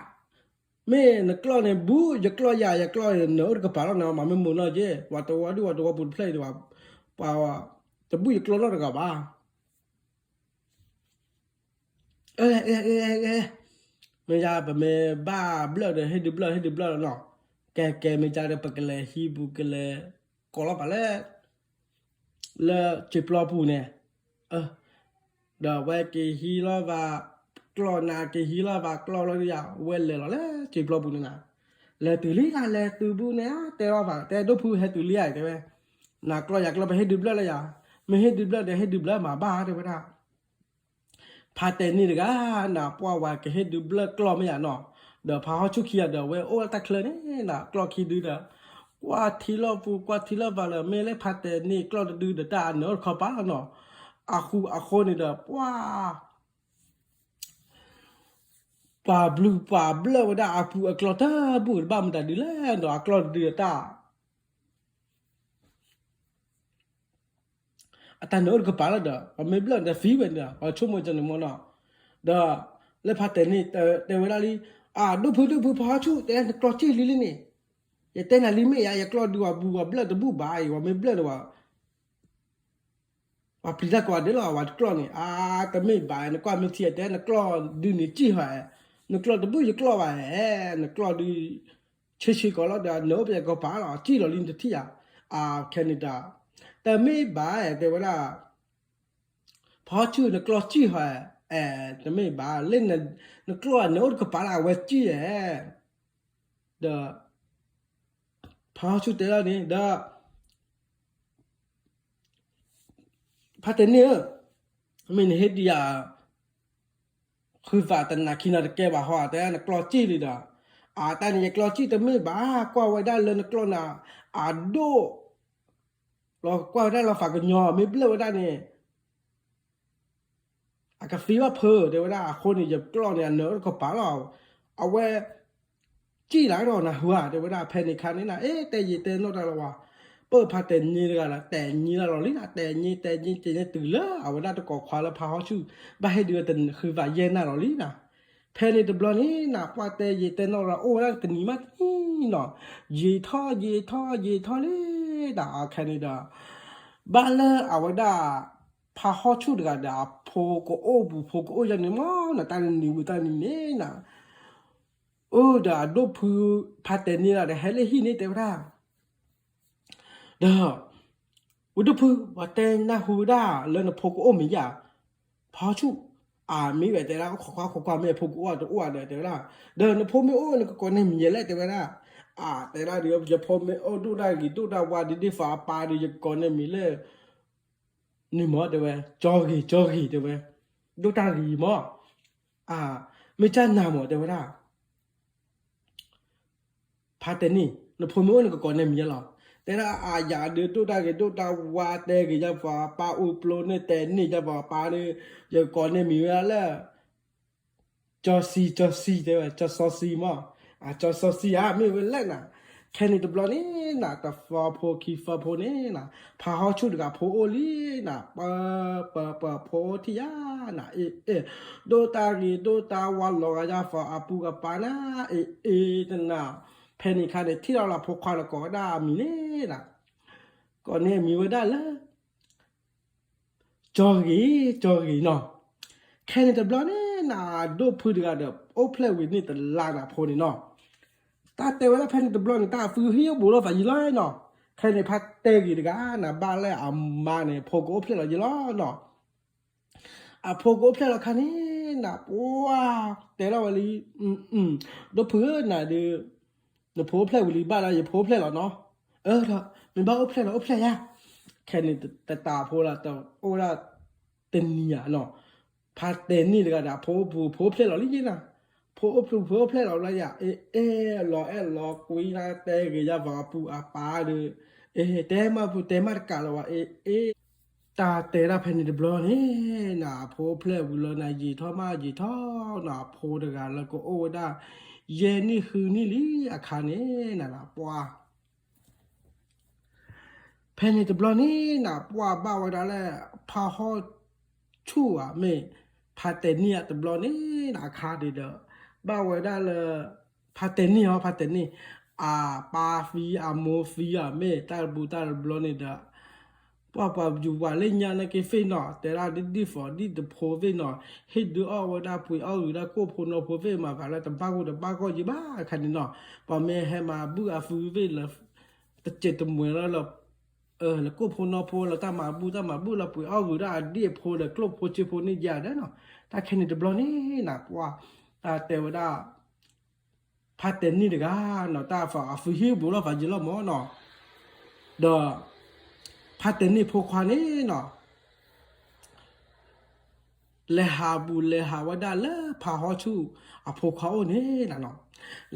မ့ၢ်နကျီၢ်န့ၣ် ဘူၣ်ယကျီၢ်ယၤ ယကျီၢ်နၢၤအိၣ်တကပၤလီၤနီၤ မၤမ့ၢ်မိၢ်နီၢ်က့ ပှၤသဝီဒုး ပှၤသဝီပူၤတဖျၢၣ်အံၤ ပှၤ တဘူၣ်ယကျီၢ်နီတဂၤဘၣ် မ့ၢ်ယါ ပမ့ၢ်ဘၣ်ဘျၢၣ်ဒီး ဟ့ၣ်ဒုးဘျၢၣ် ဟ့ၣ်ဒုးဘျၢၣ်လီၤနီၤ, ကဲကဲ မ့ၢ်ယါဒီး ပကလဲၤဟံးပူၤ ကလဲၤ ကိးလီၤပာ်လၢ လၢစံာ်ပျီပူၤန့ၣ်, ဒီးဝဲက့ၤဟံးလီၤဘၣ်ကျီၢ်နၤ က့ၤဟံးလီၤဘၣ်ကျီၢ်လီၤယၤ ဝဲလဲၤလီၤလၢစံာ်ပျီပူၤန့ၣ်နၤ, လဲၤတုၤလံနၤ လဲၤတုၤဘူးန့ၣ် တဲလီၤဘၣ် တဲဒိၣ်ဖုဟဲတုၤလံဧါ တဲဝဲ, နၤကျီၢ်ယၤကျီၢ် ပဟ့ၣ်ဒုးဘျၢၣ်လၢယၤ, မ့ၢ်ဟ့ၣ်ဒုးဘျၢၣ်ဒီး ဟ့ၣ်ဒုးဘျၢၣ်မၤဘၣ် တဲဝဲဒၣ် ဖါတဲာ်နံၣ်တဂၤ နၤပှၢ်ဝဲကဟ့ၣ်ဒုးဘျၢၣ်ကျီၢ်မ့ၢ်ယၤနီၤ, ဒီးဖါဟီၣ်ဆူၣ်ခံဂၤဒီး ဝဲအိၣ်လၢတၢ်ချၢန့ၣ်နၤ ကျီၢ်ခံဒုဒီး, ကွၢ်ထံလီၢ်ပူၤ ကွၢ်ထံလီၢ်ပူၤလၢ မ့ၢ်လၢဖါတဲာ်နံၣ်ကျီၢ်တဒုဒီး တၢ်အနၢၤအိၣ်တခီပၤလီၤနီၤ, အဃိအဃိန့ၣ်ဒီး ပှၢ် ပှၤဘျုးပှၤဘျၢၣ်ဝဲဒၣ်အပူၤအကျီၢ်တဘူၣ်တဘၣ်မတၤဒုလဲၣ်ဒီး အကျီၢ်တဒုဒီးတၢ် အတၢ်နၢၤအိၣ်တကပၤလီၤဒီး ပှၤမ့ၢ်ဘျၢၣ်ဒီးသံဝဲန့ၣ်ဒီး ပှၤဆိကမိၣ်ကန့ၣ်မ့ၢ်နီၤ, ဒီးလၢဖါတဲာ်နံၣ်တဲဝဲဒၣ်လံ, အဒိၣ်ဖုဒိၣ်ဖု ဖါဟီၣ်ဆူၣ် တဲနကျီၢ်စံၣ်လံလံန့ၣ်, ယတဲနၤလံမ့ၢ်ယၤ ယကျီၢ်ဒုးဝဲဘူၣ်ဝဲဘျၢၣ်တဘူၣ်ဘၣ်အံၤ ပှၤမ့ၢ်ဘျၢၣ်ဒီး ပှၤပျံၤတၢ်ကိးဂၤဒဲးလီၤ ဝဲတကျီၢ်န့ၣ်, အါ တမ့ၢ်ဘၣ် နကွၢ်မ့ၢ်ထံတဲ နကျီၢ်ဒုးန့ၣ်စံၣ်ဟီ, နကျီၢ်တဘူၣ်ယကျီၢ်ဘၣ်, နကျီၢ်ဒုး ဆ့ဆ့ကီးလီၤဒီး နအိၣ်ပယကီးပၤလီၤ စံၣ်လီၤလံနတထံၣ်ဧါ, အခဲန့ၣ်ဒီး တမ့ၢ်ဘၣ် တဲဝဲဒၣ် ဖါဟီၣ်ဆူၣ် နကျီၢ်စံၣ်ဟီ, အဲ တမ့ၢ်ဘၣ် လၢနကျီၢ်နအိၣ်တကပၤလၢအဝဲစံၣ်ဧါ, ဒီး ဖါဟီၣ်ဆူၣ်တဲလီၤန့ၣ် ဒီး ဖါတဲာ်နံၣ်ဧၢ, မ့ၢ်နဟ့ၣ်ဒုးယၤ ဃုသးတနၤခံနၤတကဲဘၣ်ဟီ တဲနကျီၢ်စံၣ်လံဒီး, အတၢ်န့ၣ် ယကျီၢ်စံၣ်တမ့ၢ်ဘၣ် ကွၢ်ဝဲဒၣ်လၢနကျီၢ်နၤ အဒိၣ် လီၤကွၢ်ဝဲဒၣ်လီၤဖးကညီ မ့ၢ်ဘျၢၣ်ဝဲဒၣ်န့ၣ် အကသံဘၣ်ဖုး တဲဝဲဒၣ် အဃိန့ၣ် ယကျီၢ်န့ၣ် အနၢၤအိၣ်တကပၤလီၤ. အဝဲ စံၣ်လီၤဒီးနၢ်ဟူဧါ တဲဝဲဒၣ် ဖဲန့ၣ်ခါန့ၣ်နၤ အ့ တဲယံာ်တဲနီၣ်တၢ်လီၤဝဲ, ပၢၢ်ဖးတဲာ်ညံတဂၤဒီး တဲာ်ညံလီၤလီၤလံနၤ တဲာ်ညံ တဲာ်ညံ တဲာ်ညံတုၤလၢ အဝဲဒၣ်တကိးခွါလၢဖးဟီၣ်ဆူၣ် ဘၣ်ဟ့ၣ်ဒုးဝဲတဃုသးယဲၢ်နၢ်လီၤလံနၤ. ဖဲန့ၣ်တဘျီန့ၣ်နၤ ပှၢ်တဲယံာ်တဲနီၣ်ဒီး အိၣ်ဝဲဒၣ်တနံၤမးတနံၤနီၤ, ယံာ်ထီၣ်ယံာ်ထီၣ်ယံာ်ထီၣ်လံနၤ အခဲန့ၣ်ဒီး ဘၣ်လၢအဝဲဒၣ် ဖးဟီၣ်ဆူၣ်တဂၤဒီး အဖိကအိၣ်ပူၤ ဖိကအိၣ်ယဲၢ်န့ၣ်မးနၤ တၢ်တနံၤဝံၤတၢ်တနံၤန့ၣ်နၤ, အိၣ်ဒီးအဒိၣ်ဖု ဖးတဲာ်န့ၢ်လီၤဒီး ဟဲလၢဟံၣ်န့ၣ်တဲဝဲဒၣ် ဒီး ဝံဒိၣ်ဖု ပှၤတဲနၢ်ဟူဝဲဒၣ်လၢနဖိကအိၣ်မ့ၢ်ယၤ, ဖးဟီၣ်ဆူၣ်, အမ့ၢ်ဝဲတဲဒၣ် အိၣ်ခိးကွၢ်ခိးကွၢ် မ့ၢ်အဖိကအိၣ်တအိၣ်ဒီး တဲဝဲဒၣ်, ဒီးနဖိမ့ၢ်အိၣ် နကကိးန့ၢ်မံၤယဲလဲၣ် တဲဝဲဒၣ်, အတဲဒၣ်ဒီး ယဖိမ့ၢ်အိၣ်ဒိၣ်တၢ်ဂ့ၤဒိၣ်တၢ်ဝါဒ်ဒ်သိးအပၢ်ဒီး ယကကိးန့ၢ်မံၤလၢ န့ၣ်မး တဲဝဲ, ကၠီဂ့ၤ ကၠီဂ့ၤ တဲဝဲ, ဒိၣ်တၢ်ဂ့ၤမး, အ မ့ၢ်ကၢ်နၤမး တဲဝဲဒၣ် ဖါတဲာ်နံၣ် နဖိမ့ၢ်အိၣ် နကကိးန့ၢ်မံၤယဲလီၤ. တဲဒၣ်အယၤဒုး ဒိၣ်တၢ်ဂ့ၤဒိၣ်တၢ်ဝါ တဲဂ့ၤယၤပှၤပၢ် အိၣ်ပျိန့ၢ်တဲန့ၢ်ယၤပှၤပၢ်ဒီး ယကကိးန့ၢ်မံၤဝဲဒၣ်လၢ ကၠီစံ ကၠီစံ တဲဝဲ ကၠီစီဆှံမး, အကၠီစီဆှံဧါ မ့ၢ်ဝဲလဲၣ်နၤ. ခဲန့ၣ်တဘျီန့ၣ်နၤ တသီဖိခံသီဖိန့ၣ်နၤ ဖးဟီၣ်ဆူၣ်တဂၤဖိအိၣ်လံနၤ ပၢ ပၢ ပၢ ဖိအိၣ်ထံၣ်ယၤနၤ အ့ အ့ ဒိၣ်တၢ်ဂ့ၤဒိၣ်တၢ်ဝါလီၤဂာ်ယၤ ပှၤအပုၢ်အပၢ်နၤ အ့ အ့ တနၤ. ဖဲန့ၣ်ခါန့ၣ် ထံၣ်လီၤလၢဖိခွါလၢကိးဝဲဒၣ်အမံၤန့ၣ်နၤ ကိးန့ၢ်မံၤဝဲဒၣ်လၢ ကၠီဂ့ၤ ကၠီဂ့ၤနီၤ. ခဲန့ၣ်တဘျီန့ၣ်နၤ ဒိၣ်ဖုတဂၤဒီး အိၣ်ဖျဲၣ်ဝံၤန့ၣ်တလါနၤဖိန့ၣ်နီၤ. တၢ်တဲဝဲဒၣ်ဖဲန့ၣ်တဘျီန့ၣ် တၢ်အသူဟံၣ်အိၣ်ဘူးလိာ်သးယံာ်လီၤနီၤ. ခဲန့ၣ်ဖါတဲာ်ဂ့ၤတဂၤနၤ ဘၣ်လၢအမါန့ၣ် ဖိကအိၣ်ဖျဲၣ်လီၤယံာ်လီၤနီၤ. အဖိကအိၣ်ဖျဲၣ်လီၤခါန့ၣ်နၤ ပှၢ်တဲလီၤဝဲလံ, ဒိၣ်ဖုဧၢ နၤဒုး နဖိအိၣ်ဖျဲၣ်ဝံၤလံဘၣ်ဒီး ယဖိအိၣ်ဖျဲၣ်လီၤနီၤ. အၢ ဒီး မ့ၢ်ဘၣ်အိၣ်ဖျဲၣ်လီၤ အိၣ်ဖျဲၣ်ယၤ. ခဲန့ၣ်တတးဖိလၢ အိၣ်ဝဲဒၣ်တနံၤဧါနီၤ ဖါတဲာ်နံၣ်တဂၤဒီး အဖိအိၣ်ပူၤ ဖိအိၣ်ဖျဲၣ်လီၤလံယဲနၤ. ဖိအိၣ်ပူၤ ဖိအိၣ်ဖျဲၣ်လီၤဘျီယၤ အ့ အဲၣ်လီၤအဲၣ်လီၤကွံနၤ တဲဂ့ၤယၤပှၤအပုၢ်အပၢ်ဒီး အ့ တဲမးပူၤတဲမးတကးလီၤဝဲ အ့ အ့ တၢ်တဲဒၣ်ဖဲန့ၣ်တဘျီန့ၣ်နၤ အဖိအိၣ်ဖျဲၣ်ဝံၤလီၤနၤ ယံာ်ထီၣ်မးယံာ်ထီၣ်နၤ အဖိတဂၤလၢကအိၣ်ဝဲဒၣ် ယဲၢ်နံၣ်ဃုနံၣ်လံအခါန့ၣ်နၤ ပှၢ် ဖဲန့ၣ်တဘျီန့ၣ်နၤ ပှၢ်ဘၣ်ဝဲဒၣ်လၢ ဖါဟီၣ်ဆူၣ်ဧါ မ့ၢ်ဖါတဲာ်နံၣ်ဧါတဘျီန့ၣ်နၤ အခါဒံးဒီး ဘၣ်ဝဲဒၣ်လၢ ဖါတဲာ်နံၣ်ဧါ ဖါတဲာ်နံၣ် အပၢ်သံအမိၢ်သံဧါ မ့ၢ်တၢ်တဘူးတၢ်တဘျီန့ၣ်ဒီး ပှၤပှၤယူၤပှၤလၢညါန့ၣ်က့ၤသ့ၣ်နီၤ တဲဒၣ်ဒ်ဒ်သိးဒ်တဖိသ့ၣ်နီၤ ဟ့ၣ်ဒုးအီၣ်ဝဲဒၣ်ပှ့ၤအီၣ်ဂ့ၤဒၣ်ကိၣ်ဖိနီဖိသ့ၣ်မၤသးလၢတဘၣ်ဂိၢ်တဘၣ်ဂီၢ်ယံၤဘၣ်အခါန့ၣ်နီၤ ပှၤမ့ၢ်ဟဲမၤဘုၣ်အသုသ့ၣ်လၢ တစဲးတမှဲၤလၢလၢ လၢကိၣ်ဖိနီၢ်ဖိလၢတၢ်မၤဘူၣ်တၢ်မၤဘူၣ်လီၤပှ့ၤအီၣ်ဂုာ်ဒၣ်အဒ့ၣ်အဖိဒီးကျိၣ်ဖိစ့ဖိန့ၣ်ယၤဒီးနီၤ, တၢ်ခဲန့ၣ်တဘျီန့ၣ်နၤ ပှၤ တၢ်တဲဝဲဒၣ် ဖါတဲာ်န့ၢ်တဂၤနီၤ တၢ်အဖုဟံၣ်ဘူးလီၤဖးယံၤလီၤမၢ်နီၤ, ဒီး ဖါတဲာ်န့ၢ်ဖိခွါန့ၣ်နီၤ လဲၤဟးဘူးလဲၤဟးဝဲဒၣ်လၢဖါဟီၣ်ဆူၣ်အဖိခွါအိၣ်န့ၣ်နီၤ,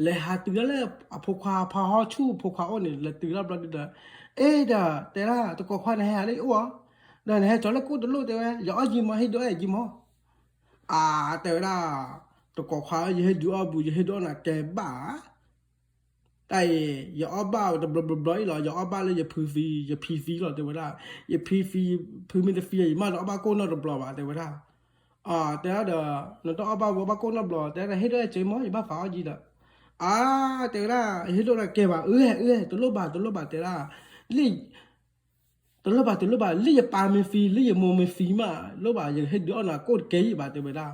လဲၤဟးတုၤဒၣ်လၢအဖိခွါ ဖါဟီၣ်ဆူၣ်အဖိခွါအိၣ်န့ၣ် လဲၤတုၤဒၣ်ဘျီဒုဒီး အ့ဒီး တဲဒၣ်တကိးခွါန့ၣ်ဟဲဟးလၢယအိၣ်ဧါ, ဒီးနဟဲကၠီလၢကိၣ်တလိၣ်တဲဝဲ ယအီၣ်ယံမၢ် ဟ့ၣ်ဒုးအီၣ်ယံမၢ်, အတဲဝဲဒၣ် တကိးခွါ ယဟ့ၣ်ဒုးအီၣ်ဘူး ယဟ့ၣ်ဒုးအီၣ်နၤကဲဘၣ်ဧါ တၢ်အံၤ ယအီၣ်ဘၣ်တဘျီဘျီဘျီအံၤလီၤ ယအီၣ်ဘၣ်လၢယဖုသံ ယဖံသံလီၤ တဲဝဲဒၣ်, ယဖံသံ ဖုမ့ၢ်တသံ ယမၢ်တအီၣ်ဘၣ်ကိၣ်နီတဘျီဘၣ် တဲဝဲဒၣ်, တဲဒၣ်ဒီး နတအီၣ်ဘၣ်ဝဲဘၣ်ကိၣ်နီတဘျီ တဲဒၣ် ဟ့ၣ်ဒိၣ်အဲၣ်က့မၢ် ယဘၣ်ဖးအီၣ်ယံဒီး, အါ တဲဝဲဒၣ် ယဟ့ၣ်ဒိၣ်နၤကဲဘၣ် အၢ အၢ တလိၣ်ဘၣ် တလိၣ်ဘၣ် တဲဒၣ်, လံ တလိၣ်ဘၣ် တလိၣ်ဘၣ် လၢယပၢ်မ့ၢ်သံ လၢယမိၢ်မ့ၢ်သံမး လိၣ်ဘၣ် ယဟ့ၣ်ဒုးအီၣ်နၤကိၣ်တကဲယံဘၣ် တဲဝဲဒၣ်,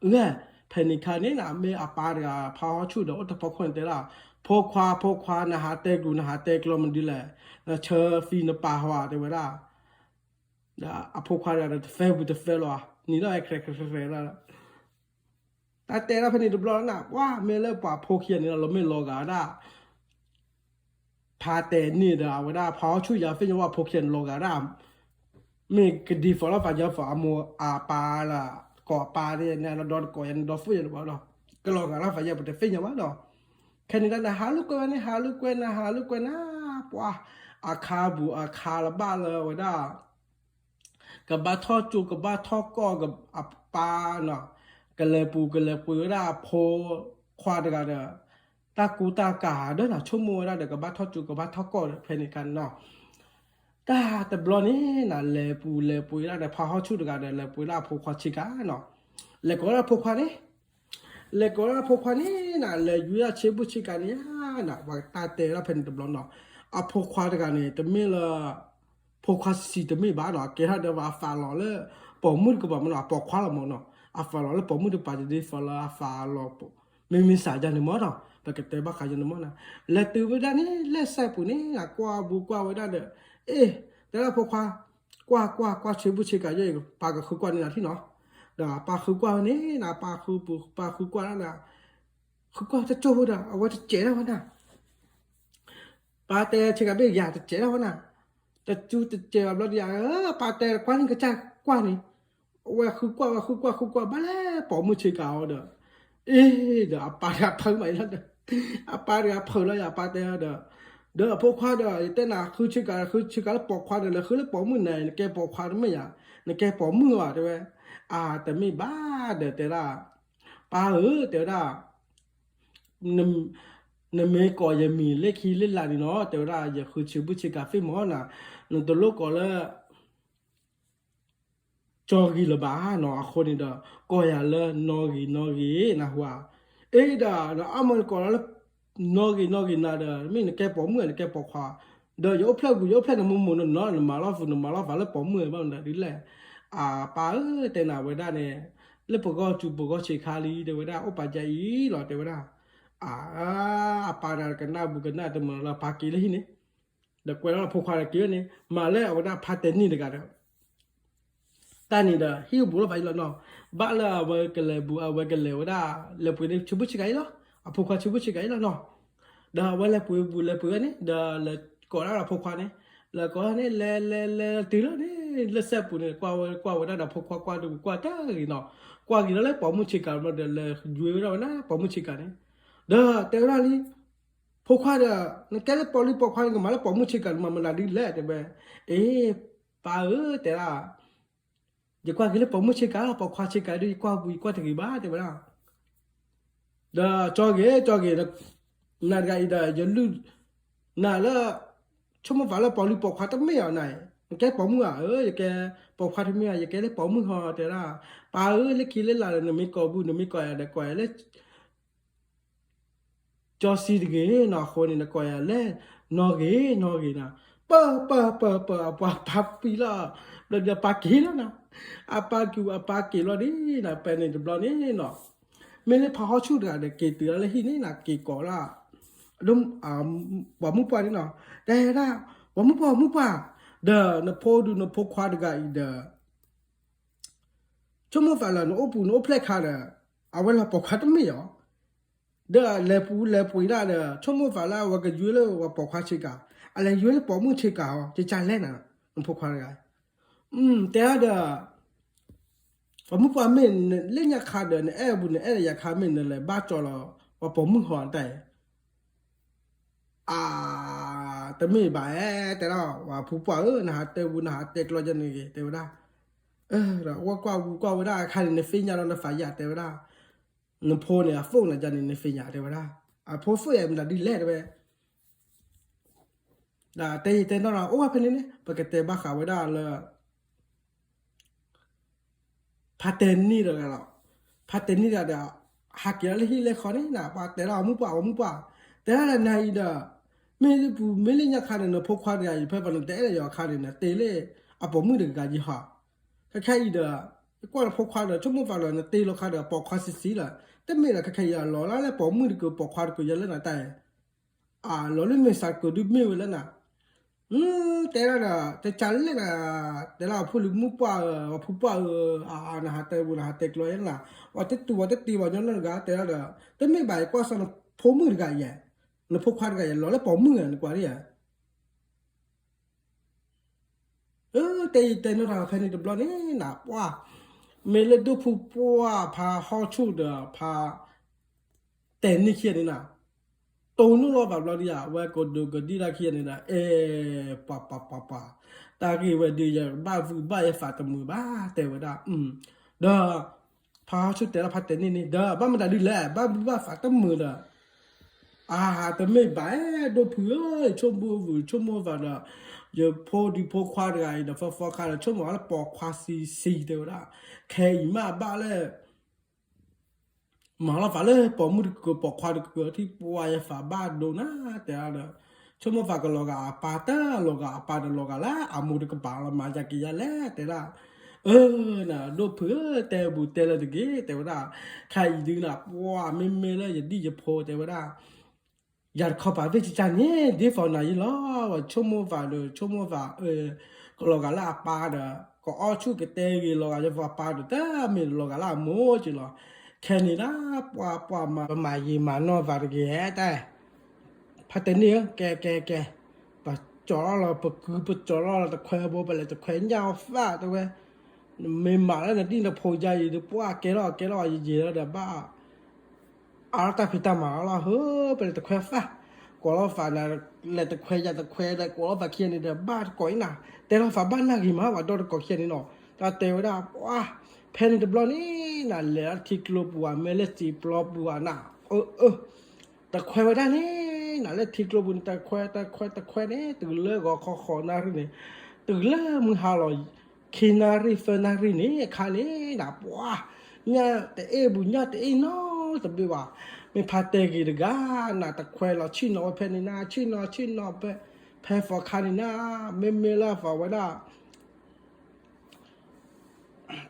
အၢ ဖဲန့ၣ်ခါန့ၣ်နၤ မ့ၢ်အပၢ်တဂၤ ဖါဟီၣ်ဆူၣ်ဒီးအိၣ်တဖီခိၣ်န့ၣ်တဲဒၣ်, ဖိခွါ ဖိခွါ နဟးတဲကျိၤ နဟးတဲကျိၤမနုၤလဲၣ်, နဆၢသံနပာ်ဟီဧါ တဲဝဲဒၣ်, ဒီးအဖိခွါတဂၤဒီးတသဲဘူးတသဲလီၤ, နံၤလီၤဟဲ ခြဲးခြဲးခြဲး တၢ်တဲဒၣ်ဖဲန့ၣ်တဘျီနၤ ပှၤမ့ၢ်လၢပှၤဖိခံဂၤန့ၣ်လီၤ လီၤမ့ၢ်လီၤဂာ်ဒၣ် ဖါတဲာ်န့ၢ်ဒီး အဝဲဒၣ်ဖါဟီၣ်ဆူၣ်ယၤ သ့ၣ်ညါဝဲဖိခံဂၤန့ၣ်လီၤဂာ်ဒၣ်, မ့ၢ်ကဒံးဖီၣ်လီၤဖးယၢၤဖီၣ်အမိၢ်အပၢ်လၢ ကိးအပၢ်န့ၣ် နဒီတကိးယၤ နဒီဖှိၣ်ယၤတဘျီဒီး ကလီၤဂာ်လီၤဖးယၢၤ ပတသ့ၣ်ညါဘၣ်ဒီး, ခဲန့ၣ်ဒၣ်နဟးလိာ်ကွဲဝဲန့ၣ် ဟးလိာ်ကွဲ နဟးလိာ်ကွဲနၤ ပှၤ အခါဘူးအခါလၢဘၣ်လၢဝဲဒၣ် ကဘၣ်ထီၣ်ကၠိ ကဘၣ်ထီၣ်ကီၢ် အပၢ်နီၤ, ကလဲၤပူၤကလဲၤပှ့ၤဝဲဒၣ်အဖိခွါတဂၤဒီး တၢ်ကူတၢ်ကၤဒီးနၤ ဆိကမိၣ်ဝဲဒၣ်ဒီး ကဘၣ်ထီၣ်ကၠိ ကဘၣ်ထီၣ်ကီၢ်ဒီး ဖဲန့ၣ်ခါန့ၣ်နီၤ, တၢ်တဘျီန့ၣ်နၤ လဲၤပူၤလဲၤပှ့ၤဒၣ်ဒီး ဖါဟီၣ်ဆူၣ်တဂၤဒီး လဲၤပှ့ၤဒၣ်အဖိခွါဆ့ကၤနီၤ, လဲၤကိးဒၣ်ဖိခွါန့ၣ် လဲၤကိးဒၣ်ဖိခွါန့ၣ်နၤ လဲၤယူၤဒၣ်ဆ့ဘူးဆ့ကၤန့ၣ်ဧါနၤ ပှၤတၢ်တဲဒၣ်ဖဲန့ၣ်တဘျီနီၤ, အဖိခွါတဂၤန့ၣ် တမ့ၢ်လၢ ဖိခွါဆံးဆံးတမ့ၢ်ဘၣ်နီၤ ကဲထီၣ်ဒီးအသးလီၤလၢ ပိာ်မုၣ်တကပၤမနီၤ အပိာ်ခွါလီၤမနီၤ အသးလီၤလၢပိာ်မုၣ်တကပၤ ဒ်သိးလၢအသးလီၤ မ့မ့ၢ်စးယၤန့ၣ်မနီၤ ပကတဲဘၣ်ဃးယၤန့ၣ်မနီၤ, လဲၤတုၤဝဲဒၣ်န့ၣ် လၢစဲပူၤန့ၣ် ကွၢ်ဘူးကွၢ်ဝဲဒၣ်ဒီး အ့ တဲဒၣ်ဖိခွါ ကွၢ်ကွၢ်ကွၢ်ဆ့ဘူးဆ့ကၤယဲၢ် ပၢ်ကဃုကွၢ်န့ၢ်နၤထံၣ်နီၤ, ဒီးပၢ်ဃုကွၢ်န့ၣ်နၤ ပၢ်ဃုပူၤ ပၢ်ဃုကွၢ်ဒၣ်နၤ ဃုကွၢ်တကၠိၢ်ဖိဒီး အဝဲတစဲးဒၣ်ဝဲနၤ ပၢ်တဲဆ့ကၤဘ့ၣ်ယၤတစဲးဒၣ်ဝဲနၤ, တစူတစဲးဘၣ်ဘျီဒီးယၤ ပၢ်တဲကွၢ်န့ၣ်ကစၢ်ကွၢ်န့ၣ်, အဝဲဃုကွၢ် ဝဲဃုကွၢ် ဃုကွၢ် ဘၣ်လဲၣ်ပိာ်မုၣ်ဆ့ကၤအီၤဒီး, အ့ ဒီးအပၢ်တဂၤဖုးမးအံၤလီၤဒီး, အပၢ်တဂၤဖုးလီၤယၤ အပၢ်တဲဒီး, ဒီးအဖိခွါဒီး ယတဲနၤဃုဆ့ကၤ ဃုဆ့ကၤလၢပိာ်ခွါဒီး လဲၤဃုလၢပိာ်မုၣ်နၤ နကဲပိာ်ခွါတမ့ၢ်ယၤ, နကဲပိာ်မုၣ်ဘၣ်တဲဝဲ, အါ တမ့ၢ်ဘၣ်ဒီးတဲဒၣ်, ပၢ်ဧၢ တဲဝဲဒၣ် နမ့ၢ်ကိးယမံၤလၢခံလၢလာ်န့ၣ်နီၤ တဲဝဲဒၣ် ယဃုဆ့ဘူးဆ့ကၤသ့ၣ်မီၤနၤ, နတလိၣ်ကိးလၢ ကၠီဂ့ၤလၢၤဘၣ်နီၤ အဃိန့ၣ်ဒီး ကိးယၤလၢနီၣ်ဂ့ၤနီၣ်ဂ့ၤ နၢ်ဟူဧါ, အ့ဒီး နအါမးနကိးလၢ နီၣ်ဂ့ၤနီၣ်ဂ့ၤနၤဒီး မ့ၢ်နကဲပိာ်မုၣ်ဧါ နကဲပိာ်ခွါ, ဒီးယအိၣ်ဖျဲၣ်ပူၤ ယအိၣ်ဖျဲၣ်နမိၢ်မိၢ်နီၢ်နီၢ် နမၤလီၤသူၣ် နမၤလီၤသးလၢပိာ်မုၣ်ဘၣ်မနုၤဒ်လဲၣ်, အပၢ်ဧၢ တဲနၤဝဲဒၣ်န့ၣ် လၢပဂီၢ်စူၤပဂီၢ်ဆံးခါလံ တဲဝဲဒၣ် အိၣ်ပာ်ကဲအံၤလီၤ တဲဝဲဒၣ်, အ အပၢ်တဂၤကနၣ်ဘူးကနၣ်တမုာ်လၢၤ ပၢ်က့ၤလၢဟံၣ်န့ၣ်, ဒီးကွဲးလီၤဖိခွါဒီးက့ၤန့ၣ် မၤလၢအဝဲဒၣ်ဖါတဲာ်န့ၢ်တဂၤဒီး တၢ်န့ၣ်ဒီး ဟံၣ်အိၣ်ဘူးလီၤဖးယံၤလီၤနီၤ, ဘၣ်လၢအဝဲကလဲၤဘူး အဝဲကလဲၤဝဲဒၣ် လဲၤပှ့ၤန့ၣ်ဆ့ဘူးဆ့ကၤအံၤလီၤ, အဖိခွါဆ့ဘူးဆ့ကၤအံၤလီၤနီၤ, ဒီးအဝဲလဲၤပှ့ၤဘူးလဲၤပှ့ၤဝဲန့ၣ် ဒီးလဲၤကိးဒၣ်ဒီးဖိခွါန့ၣ်, လဲၤကိးန့ၣ် လဲၤလဲၤလဲၤတုၤလီၤန့ၣ် လၢစဲပူၤန့ၣ် ကွၢ်ဝဲကွၢ်ဝဲဒၣ်ဒီးဖိခွါကွၢ်ဒုးကွၢ်တၢ်ဂ့ၤနီၤ, ကွၢ်ဂ့ၤလီၤလၢပိာ်မုၣ်ဆ့ကၤဒီး လဲၤယွ့ဝဲဒၣ်ဝဲဒၣ်ပိာ်မုၣ်ဆ့ကၤန့ၣ်, ဒီးတဲဝဲဒၣ်လံ ဖိခွါဒီး နကဲလၢပိာ်လုၢ်ပိာ်ခွါ နကမၤလၢပိာ်မုၣ်ဆ့ကၤ နမၤမနုၤဒ်လဲၣ် တဲဝဲ, အ့ ပၢ်ဧၢ တဲဒၣ်, ယကွၢ်က့ၤလၢပိာ်မုၣ်ဆ့ကၤ ပိာ်ခွါဆ့ကၤဒီး ယကွၢ်ဘူးယကွၢ်တဂ့ၤဘၣ် တဲဝဲဒၣ်, ဒီးကၠီဂ့ၤ ကၠီဂ့ၤ, နၤတဂၤအံၤဒီး ယလုၢ်နၤလၢ ဆိကမိၣ်သးလၢပိာ်လုၢ်ပိာ်ခွါတမ့ၢ်အီၤနၤ, နကဲပိာ်မုၣ်ဧါ, အၢ ယကဲပိာ်ခွါတမ့ၢ်ဧါ ယကဲလၢပိာ်မုၣ်ဟီ တဲဒၣ်, ပၢ်ဧၢ လၢခံလၢလာ်ဒီး နမ့ၢ်ကိးဘူး နမ့ၢ်ကိးယၤဒီး ကိးယၤလၢ ကၠီစံတဂ့ၤနီၤ အဃိန့ၣ် နကိးယၤလၢ နီၣ်ဂ့ၤ နီၣ်ဂ့ၤနၤ, ပၢၢ် ပၢၢ် ပၢၢ် ပၢၢ် အပှၤဖးပံလီၤ, ဘျီဒီးအပၢ်က့ၤလီၤနီၤ, အပၢ်က့ၤအပၢ်က့ၤလီၤဒ်နီၤ ဖဲန့ၣ်တဘျီန့ၣ်နီၤ, မ့ၢ်လၢဖါဟီၣ်ဆူၣ်တဂၤဒီး က့ၤတုၤလၢဟံၣ်န့ၣ်နၤ က့ၤကိးလၢ ပှၤမုၣ်ပှၢ်န့ၣ်နီၤ, တဲဒၣ် ပှၤမုၣ်ပှၢ် ပှၤမုၣ်ပှၢ်, ဒီးနဖိဒုးနဖိခွါတဂၤအံၤဒီး ဆိကမိၣ်သးလၢနအိၣ်ပူၤနအိၣ်ဖျဲၣ်ခါဒီး အဝဲလီၤပိာ်ခွါတမ့ၢ်အီၤ, ဒီးလဲၤပူၤလဲၤပှ့ၤဒၣ်ဒီး ဆိကမိၣ်သးလၢအဝဲကယွ့လၢပှၤပိာ်ခွါဆ့ကၤ, အလဲၤယွ့လၢပိာ်မုၣ်ဆ့ကၤအီၤ ကကလဲၣ်နၤ, နဖိခွါတဂၤ, တဲဒၣ်ဒီး ပှၤမုၣ်ပှၢ်မ့ၢ်နလၢညါခါဒီး နအဲၣ်ဘူးနအဲၣ်ဒီးယၤခါမ့ၢ်နလဲၤဘၣ်ကၠီလီၤ ပှၤပိာ်မုၣ်ဟီတၢ်အံၤ အါ, တမ့ၢ်ဘၣ်ဧဲ, တဲဒၣ် ပှၤဖုပှၢ်ဧၢ, နဟးတဲဝံၤ နဟးတဲကျီယန့ၣ်ဂ့ၤ တဲဝဲဒၣ်, ဒီးဝဲကွၢ်ဝံၤကွၢ်ဝဲဒၣ်အခါန့ၣ် နသ့ၣ်ညါလီၤနသးယၤ တဲဝဲဒၣ်, နဖိန့ၣ် အသိၣ်နၤယၤန့ၣ် နသ့ၣ်ညါ တဲဝဲဒၣ်, အဖိသိၣ်ယၤမတၤဒ်လဲၣ် တဲဝဲ, ဒီးတဲယတဲနီၢ်ဒီး အိၣ်ဝဲဖဲန့ၣ်န့ၣ် ပကတဲဘၣ်ဃးဝဲဒၣ်လၢ ဖါတဲနံၣ်တဂၤလီၤ, ဖါတဲနံၣ်တဂၤဒီး ဟးက့ၤလီၤလၢဟံၣ်လဲၤဃီန့ၣ်နၤ ပှၤတဲဒၣ်အမုၣ်ပှၢ် အမုၣ်ပှၢ်, တဲဒၣ်ဒီးနၤအံၤဒီး မ့ၢ်လၢပူၤမ့ၢ်လၢညါခါန့ၣ် နဖိခွါတဂၤအံၤ ဖဲပှၤနတဲလၢယၤခါန့ၣ် နတ့လၢအပိာ်မုၣ်တဂၤယံၤဟီ, ခဲခဲအံၤဒီး ယကွၢ်နဖိခွါဒီး ဆိကမိၣ်သးလၢနတ့လီၤခါဒီးပိာ်ခွါဆံးဆံးလီၤ, တမ့ၢ်ဒီးခဲခဲအံၤအလီၤလၢပိာ်မုၣ်တကုာ် ပိာ်ခွါတကုာ်ယၤလၢနၤတၢ်အံၤ အလီၤလၢမ့ၢ်စးတကုာ်ဒုးမ့ၢ်ဝဲလၢနၤ, တဲဒၣ်ဒီး တကးလဲၣ်နၤ, တဲဒၣ်အဖိလံၤမုၣ်ပှၢ်ဧၢ အဖုပှၢ်ဧၢ, နဟးတဲဝံၤ နဟးတဲကျီယဲနၤ, ပှၤတတူၢ်ပှၤတတ့ဘၣ်ညီနုၢ်တဂၤ တဲဒၣ်ဒီး တမ့ၢ်ဘၣ် ယကွၢ်စီနဖိမုၣ်တဂၤယဲ, နဖိခွါတဂၤယဲ လီၤလၢပိာ်မုၣ်ဧါ နကွၢ်ဒ်ဧါ တဲယတဲနီၢ်တၢ်ဖဲန့ၣ်တဘျီန့ၣ်နၤ ပှၢ်, မ့ၢ်လၢဒိၣ်ဖုပှၢ်ဖါဟီၣ်ဆူၣ်ဒီးဖါ တဲာ်နံၣ်ခံဂၤန့ၣ်နၤ, တိၢ်နီၣ်လီၤဘၣ်ဘျီဒ်ဧါ အဝဲကဒိးကဒံၣ်တၢ်ခံဂၤန့ၣ်ဒီး အဲ ပှၤပှၤပှၤပှၤ, တၢ်ဂ့ၢ်ဝဲဒုး ယဘၣ်ဝံၣ်ဘၣ်ယသးတမုာ်ဘၣ် တဲဝဲဒၣ်, ဒီး ဖါဟီၣ်ဆူၣ်တဲလီၤဖါတဲာ်နံၣ်န့ၣ် ဒီးဘၣ်မတၤဒ်လဲၣ် ဘၣ်ဝံၣ်ဘၣ်သးတမုာ်ဒီး အါ တမ့ၢ်ဘၣ် ဒိၣ်ဖုဧၢ, ယဆိကမိၣ်ဝံၤဆိကမိၣ်သးဒီး ယဖိဒံဖိခွါတဂၤအံၤဒီး ဖီဖီခါဒီး ဆိကမိၣ်လၢပိာ်ခွါဆံးဆံးတဲဝဲဒၣ်, ခဲအံၤမ့ၢ်ဘၣ်လၢ မၤလီၤသးလၢပိာ်မုၣ်တကုာ်ပိာ်ခွါတကုာ် ထံၣ်ပှၢ်ယသးဘၣ်ဒိနၤ တဲဒၣ်ဒီး ဆိကမိၣ်သးကလီၤဂာ်အပၢ်တၢ်လီၤဂာ်အပၢ်ဒီးလီၤဂာ်လၢအမိၢ်တကပၤလီၤ မၤယၤက့ၤယၤလဲၣ် တဲဒၣ်, အၢ နဒိၣ်ဖုဧၢ တဲဘူးတဲလၢတဂ့ၤ တဲဝဲဒၣ်, ခဲအံၤဒုးနၤ ပှၢ်မ့မ့ၢ်လၢယဒံၣ်ယဖိတဲဝဲဒၣ် ယၤတခီပၤသ့ၣ်ကကန့ၣ် ဒ်သိးနၤယံၤလီၤ, ဆိကမိၣ်သးဒီး ဆိကမိၣ်သး ကလီၤဂာ်လၢအပၢ်ဒီး ကအီၣ်ဆူၣ်ကတဲဂ့ၤလီၤဂာ်ယသးအပၢ်ဒီး တမ့ၢ်လီၤဂာ်လၢအမိၢ်က့ၤလီၤ, ခဲန့ၣ်ဒၣ် ပှၢ်ပှၢ်မၤ ပမၤယံာ်မၤနီၢ်သးတဂ့ၤ ဟဲတၢ် ဖါတဲာ်နံၣ်ဧၢ ကဲကဲကဲ, ပကၠီၤလီၤ ပကုပကၠီၤလီၤတခွဲဘိ ပလဲၤတခွဲညၣ်အီၣ်သၣ်တဲဝဲ, နမ့ၢ်မၤလၢနဒံၣ်နဖိယါအံၤဒီး ပှၢ်ကဲလီၤကဲလီၤယံာ်ယံာ်လီၤဒီးဘၣ် အါလီၤတၢ်ဖံးတၢ်မၤလီၤလီၤ ဟၢ ပလဲၤတခွဲသၣ်, ကိးလီၤသးနၤ လဲၤတခွဲယၤတခွဲဒီး ကိးလီၤသးခံဂၤန့ၣ်ဒီး ဘၣ်တကိးအံၤနၤ, တဲလီၤသးဘၣ်နၢ်ဂ့ၤမး ပှၤဒီတကိးခံဂၤန့ၣ်နီၤ, တၢ်တဲဝဲဒၣ် ပှၢ်, ဖဲန့ၣ်တဘျီန့ၣ် နလဲၤလၢထံကျိပူၤ အမ့ၢ်လၢစံာ်ပျီပူၤဧါနၤ, အၢ အၢ တခွဲဝဲဒၣ်န့ၣ် နလၢထံကျိပူၤန့ၣ် တခွဲတခွဲတခွဲန့ၣ် တုၤလၢဂီၤခီဃိးနၣ်ရံၣ်န့ၣ်, တုၤလၢမုၢ်ဟါလီၤ ခံနၣ်ရံၣ်သၢနၣ်ရံၣ်န့ၣ် အခါန့ၣ် နပှၢ်, ညၣ်တအ့ၣ်ဘူး ညၣ်တအ့ၣ်နီတဘ့ၣ်ဘၣ်, မ့ၢ်ဖါတဲာ်ဂ့ၤတဂၤ နတခွဲလီၤဆ့ၣ်နီၤဝဲဖဲန့ၣ်နၤ ဆ့ၣ်နီၤဆ့ၣ်နီၤဖဲ ဖဲသီခါန့ၣ်နၤ, မ့မ့ၢ်လၢသးဝဲဒၣ်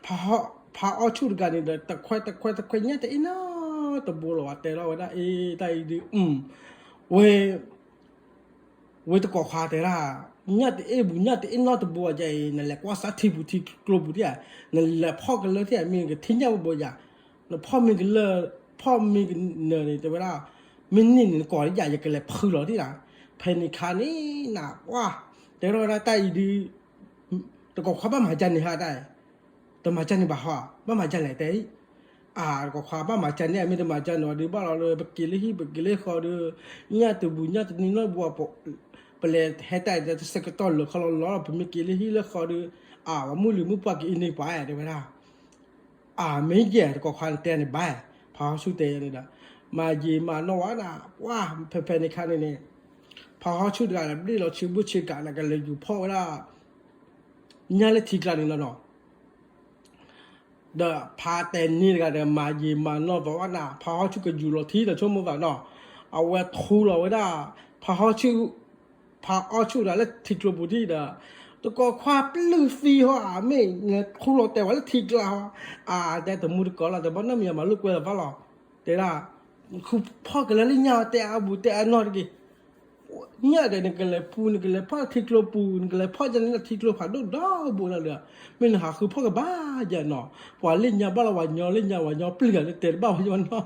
ဖါအီၣ်ဆူၣ်တဂၤန့ၣ်ဒီး တခွဲတခွဲတခွဲညၣ်တအ့ၣ်နီတဘိလီၤ တဲလီၤဝဲဒၣ် အ့ တၢ်အံၤဒုး ဝဲ ဝဲတကိးခွါတဲဒၣ်, ညၣ်တအ့ၣ်ဘူး ညၣ်တအ့ၣ်နီတဘိအံၤ နလဲၤကွၢ်စၢ်ထံပူၤထံကျိပူၤဒၣ်ဧါ, နလဲၤဖီၣ်ကလၢထံၣ်ဧါ မ့ၢ်နကထံၣ်ညၣ်ဘိဘိယၤ, နဖီၣ်မ့ၢ်ကလၢ ဖီၣ်မ့ၢ်ကနၢၤန့ၣ် တဲဝဲဒၣ်, မ့ၢ်န့ၢ်န့ၣ် နကိးဒၣ်ယၤ ယကလဲၤဖုလီၤဒၣ်နၤ, ဖဲန့ၣ်ခါန့ၣ် နပှၢ်, တဲထီၣ်ဝဲဒၣ်တၢ်အံၤဒုး တကိးခွါဘၣ်မၤကၢန့ၣ်ဟါတၢ်, တမၤကၢန့ၣ်ဘၣ်ဟီ, ဘၣ်မၤကၢလဲၣ်တဲအံၤ, အါ တကိးခွါဘၣ်မၤကၢန့ၣ် မ့ၢ်တမၤကၢန့ၣ်ဝဲဒုး ဘၣ်လီၤဒီး ပက့ၤလၢဟံၣ်ပက့ၤလၢဃီဒီး ညၣ်တဘူးညၣ်တနံၤနီတဘူး ပလဲၤဟဲတၢ်အံၤ တစဲးကတီၢ်လၢာ်ခီလီၤလီၤ ပမ့ၢ်က့ၤလၢဟံၣ်လၢဃီဒီး အါ ပှၤမုၢ်လံၤမုၢ်ပှၢ်က့ၤအံၤန့ၣ်ပှၤ တဲဝဲဒၣ် အါ မ့ၢ်ယဲၢ် တကိးခွါန့ၣ်တဲန့ၣ်ဘၣ်, ဖါဟီၣ်ဆူၣ်တဲယဲန့ၣ်ဒီး မၤယံာ်မၤနီၢ်ဝဲဒၣ် ပှၢ် ဖဲဖဲန့ၣ်ခါန့ၣ်န့ၣ် ဖါဟီၣ်ဆူၣ်တဂၤန့ၣ် ဘျ့ၣ်လီၤဆံးဘုၣ်ဆံးကးန့ၣ် ကလဲၤယူၤဖီၣ်ဝဲဒၣ် ညၣ်လၢထံကျါန့ၣ်လီၤနီၤ ဒီးဖါတဲာ်နံၣ်တဂၤဒီး မၤယံာ်မၤနီၢ်သးဝဲဒၣ် ဖါဟီၣ်ဆူၣ်ကယူၤလီၤထံဒီးဆိကမိၣ်သးနီၤ, အဝဲထူလီၤဝဲဒၣ် ဖါဟီၣ်ဆူၣ် ဖါအီၣ်ဆူၣ်တဂၤလၢထံကျိပူၤထံၣ်ဒီး တကိးခွါပျုၢ်သံဟီ အမ့ၢ်နထူလီၤတဲာ်ဝဲလၢထံကျါဟီ, အါ တဲတမူတကိးလီၤ တဘၣ်နီတမံၤ မၤလိာ်ကွဲလီၤဘၣ်လီၤ, တဲဒၣ် ဃုဖီၣ်ကလၢလၢညၣ်တဲအါဘူးတဲအါနီၢ်တက့ၢ်, ညၣ်ဒီးနကလဲၤပူၤ နကလဲၤဖီၣ်ထံကျိပူၤ နကလဲၤဖီၣ်ယဲန့ၣ်လၢထံကျိဖးဒိၣ်ဒီဘိလီၤဒီး မ့ၢ်နဟးဃုဖီၣ်ကဘၣ်ယဲနီၤ, ပှၤလၢညါဘၣ်လီၤ ဝၤညီလၢညါ ဝၤညီပျံၤဂၤလၢတဲတဘၣ်ဝဲယဲနီၤ,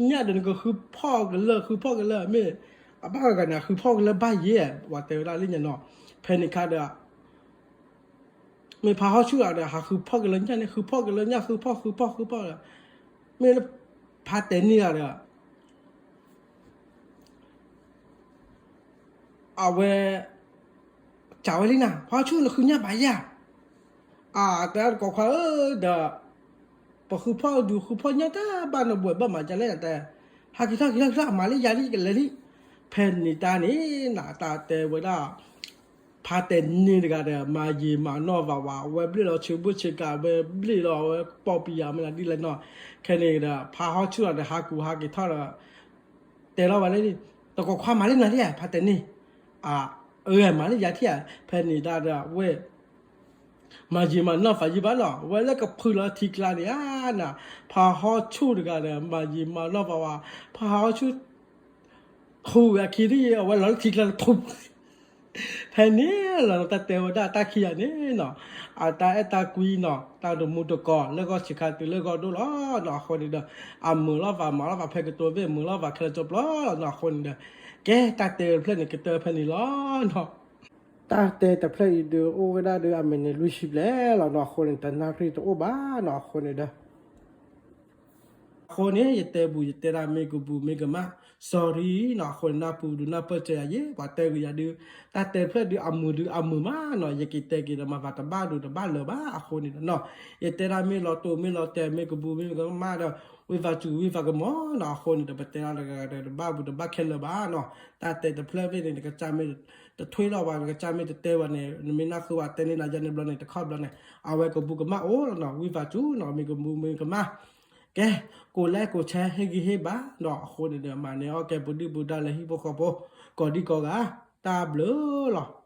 ညၣ်ဒီးနကဃုဖီၣ်ကလၢ ဃုဖီၣ်ကလၢ မ့ၢ်အဘၣ်ဂၤန့ၣ် ဃုဖီၣ်ကလၢဘၣ်ယဲ ပှၤတဲဝဲဒၣ်လၢညါနီၤ, ဖဲန့ၣ်ခါဒီး မ့ၢ်ဖါဟီၣ်ဆူၣ်လီၤဒီး ဟးဃုဖီၣ်ကလၢညၣ်န့ၣ် ဃုဖီၣ်ကလၢညၣ် ဃုဖီၣ် ဃုဖီၣ် ဃုဖီၣ်ဒီး မ့ၢ်လၢဖါတဲာ်န့ၢ်လီၤဒီး အဝဲ စံးဝဲလံနၤ ဖါဟီၣ်ဆူၣ် နဃုညၣ်ဘၣ်ယဲ, အတဲတကိးခွါဧၢဒီး ပဃုဖီၣ်ဒုးဃုဖီၣ်ညၣ်တၢ်ဘၣ်နဘှဲးဘၣ်မးဒ်လဲၣ်တဲ, ဟးက့ၤထီၣ်က့ၤထီၣ်က့ၤထီၣ် အမၤလၢယၤလံ ကလဲၤလံ, ဖဲန့ၣ်တၢ်န့ၣ်နၤ တၢ်တဲဝဲဒၣ် ဖါတဲာ်န့ၢ်တဂၤဒီး မၤယံာ်မၤနီၢ်ဝးဝး အဝဲဘျ့ၣ်လီၤဆၢဘိၣ်ဆၢကၤ အဝဲဘျ့ၣ်လီၤ အဝဲပိာ်ပယၤမ့ၢ်နၤဒ်လဲၣ်နီၤ, ခဲန့ၣ်ဒီး ဖါဟီၣ်ဆူၣ်လီၤဒီး ဟးကူးဟးက့ၤထီၣ်ဒီး တဲလီၤဝဲလၢ တကိးခွါမၤလၢနၤလံ ဖါတဲာ်န့ၢ်, အဂဲၤမၤလၢယၤထံၣ်ဧါ, ဖဲန့ၣ်ဒၣ်ဒီး အဝဲ မၤယံာ်မၤနီၢ်ဖးယံာ်ဘၣ်နီၤ အဝဲလၢကဖုလီၤထံကျါန့ၣ်ဧါနၤ, ဖါဟီၣ်ဆူၣ်တဂၤဒီး မၤယံာ်မၤနီၢ်ဝးဝး, ဖါဟီၣ်ဆူၣ် ထူဝဲအခံဒ်အံၤ အဝဲလီၤလၢထံကျါန့ၣ်ထူ, ဖဲန့ၣ်လီၤ တၢ်တဲဝဲဒၣ်တၢ်ခံဂၤန့ၣ်နီၤ, အတၢ်အဲၣ်တၢ်ကွံနီၤ တၢ်တမူတကိး လၢဂီၢ်ဆံးခါတုၤလၢဂီၢ်ဒိၣ်လီၤနီၤ အဃိန့ၣ်ဒီး အမုာ်လီၤဘၣ်မၤလီၤဘၣ်ဖဲကတိၤဘ့ၣ် မုာ်လီၤဘၣ်ခဲလၢာ်ကၠိပျီလီၤနီၤ အဃိန့ၣ်ဒီး ကဲ တၢ်တဲတဖျၢၣ်န့ၣ် ကတၢၢ်ဖဲန့ၣ်လီၤနီၤ, တၢ်တဲတဖျၢၣ်အံၤဒီး အိၣ်ဝဲဒၣ်ဒီးအမံးနံးလွံၢ်ဆံဘျဲၣ်လီၤနီၤ အဃိန့ၣ် တနၣ်ရံၣ်တအိၣ်ဘၣ်နီၤ အဃိန့ၣ်ဒီး အဃိန့ၣ် ယတဲဘူး ယတဲဒၣ်မ့ၢ်ကဘူးမ့ၢ်ကမၣ် sorry နီၤ အဃိန့ၣ် နၢ်ပူၤဒုးနၢ်ပၢၢ်စၢၤယၤယ့ ပှၤတဲဂ့ၤယၤဒုး တၢ်တဲတဖျၢၣ်ဒုး အမုာ်ဒုးအမုာ်မးနီၤ ယကတဲက့ၤဒီးမၤသးတဘၣ်ဒိးတဘၣ်လၢၤဘၣ် အဃိန့ၣ်ဒီးနီၤ ယတဲဒၣ်မ့ၢ်လီၤတိာ်မ့ၢ်လီၤတဲာ် မ့ၢ်ကဘူးမ့ၢ်ကမၣ်ဒီး ဝံသးစူၤဝံသးကမီၤနီၤ အဃိန့ၣ်ဒီး ပတဲဒၣ်တဂၤဒီးတဘၣ်ဘူးတဘၣ်ခဲလၢာ်ဘၣ်နီၤ တၢ်တဲတဖျၢၣ်ဖဲန့ၣ် နကစၢ်မ့ၢ်တထွဲလီၤဘၣ် နကစၢ်မ့ၢ်တတဲဘၣ်န့ၣ် နမ့ၢ်နၢ်ဃုဘၣ်တဲန့ၢ်နၤယဲန့ၣ်ဘျီန့ၣ် တခီဘျီန့ၣ် အဝဲကဘူးကမၣ်အိၣ်လီၤနီၤ ဝံသးစူၤနီၤ မ့ၢ်ကဘူးမ့ၢ်ကမၣ် ကဲ ကိးလဲကိးဆဲဟ့ၣ်ဂံၢ်ဟ့ၣ်ဘါဒီး အဃိန့ၣ်ဒီး မၤန့ၢ်အီၣ်ကဲပဒုၣ်ပဒါလၢဟံၣ်ဖိဃီဖိ ကိးဒံကိးဂၤ တၢ်ဘျုးလီၤ.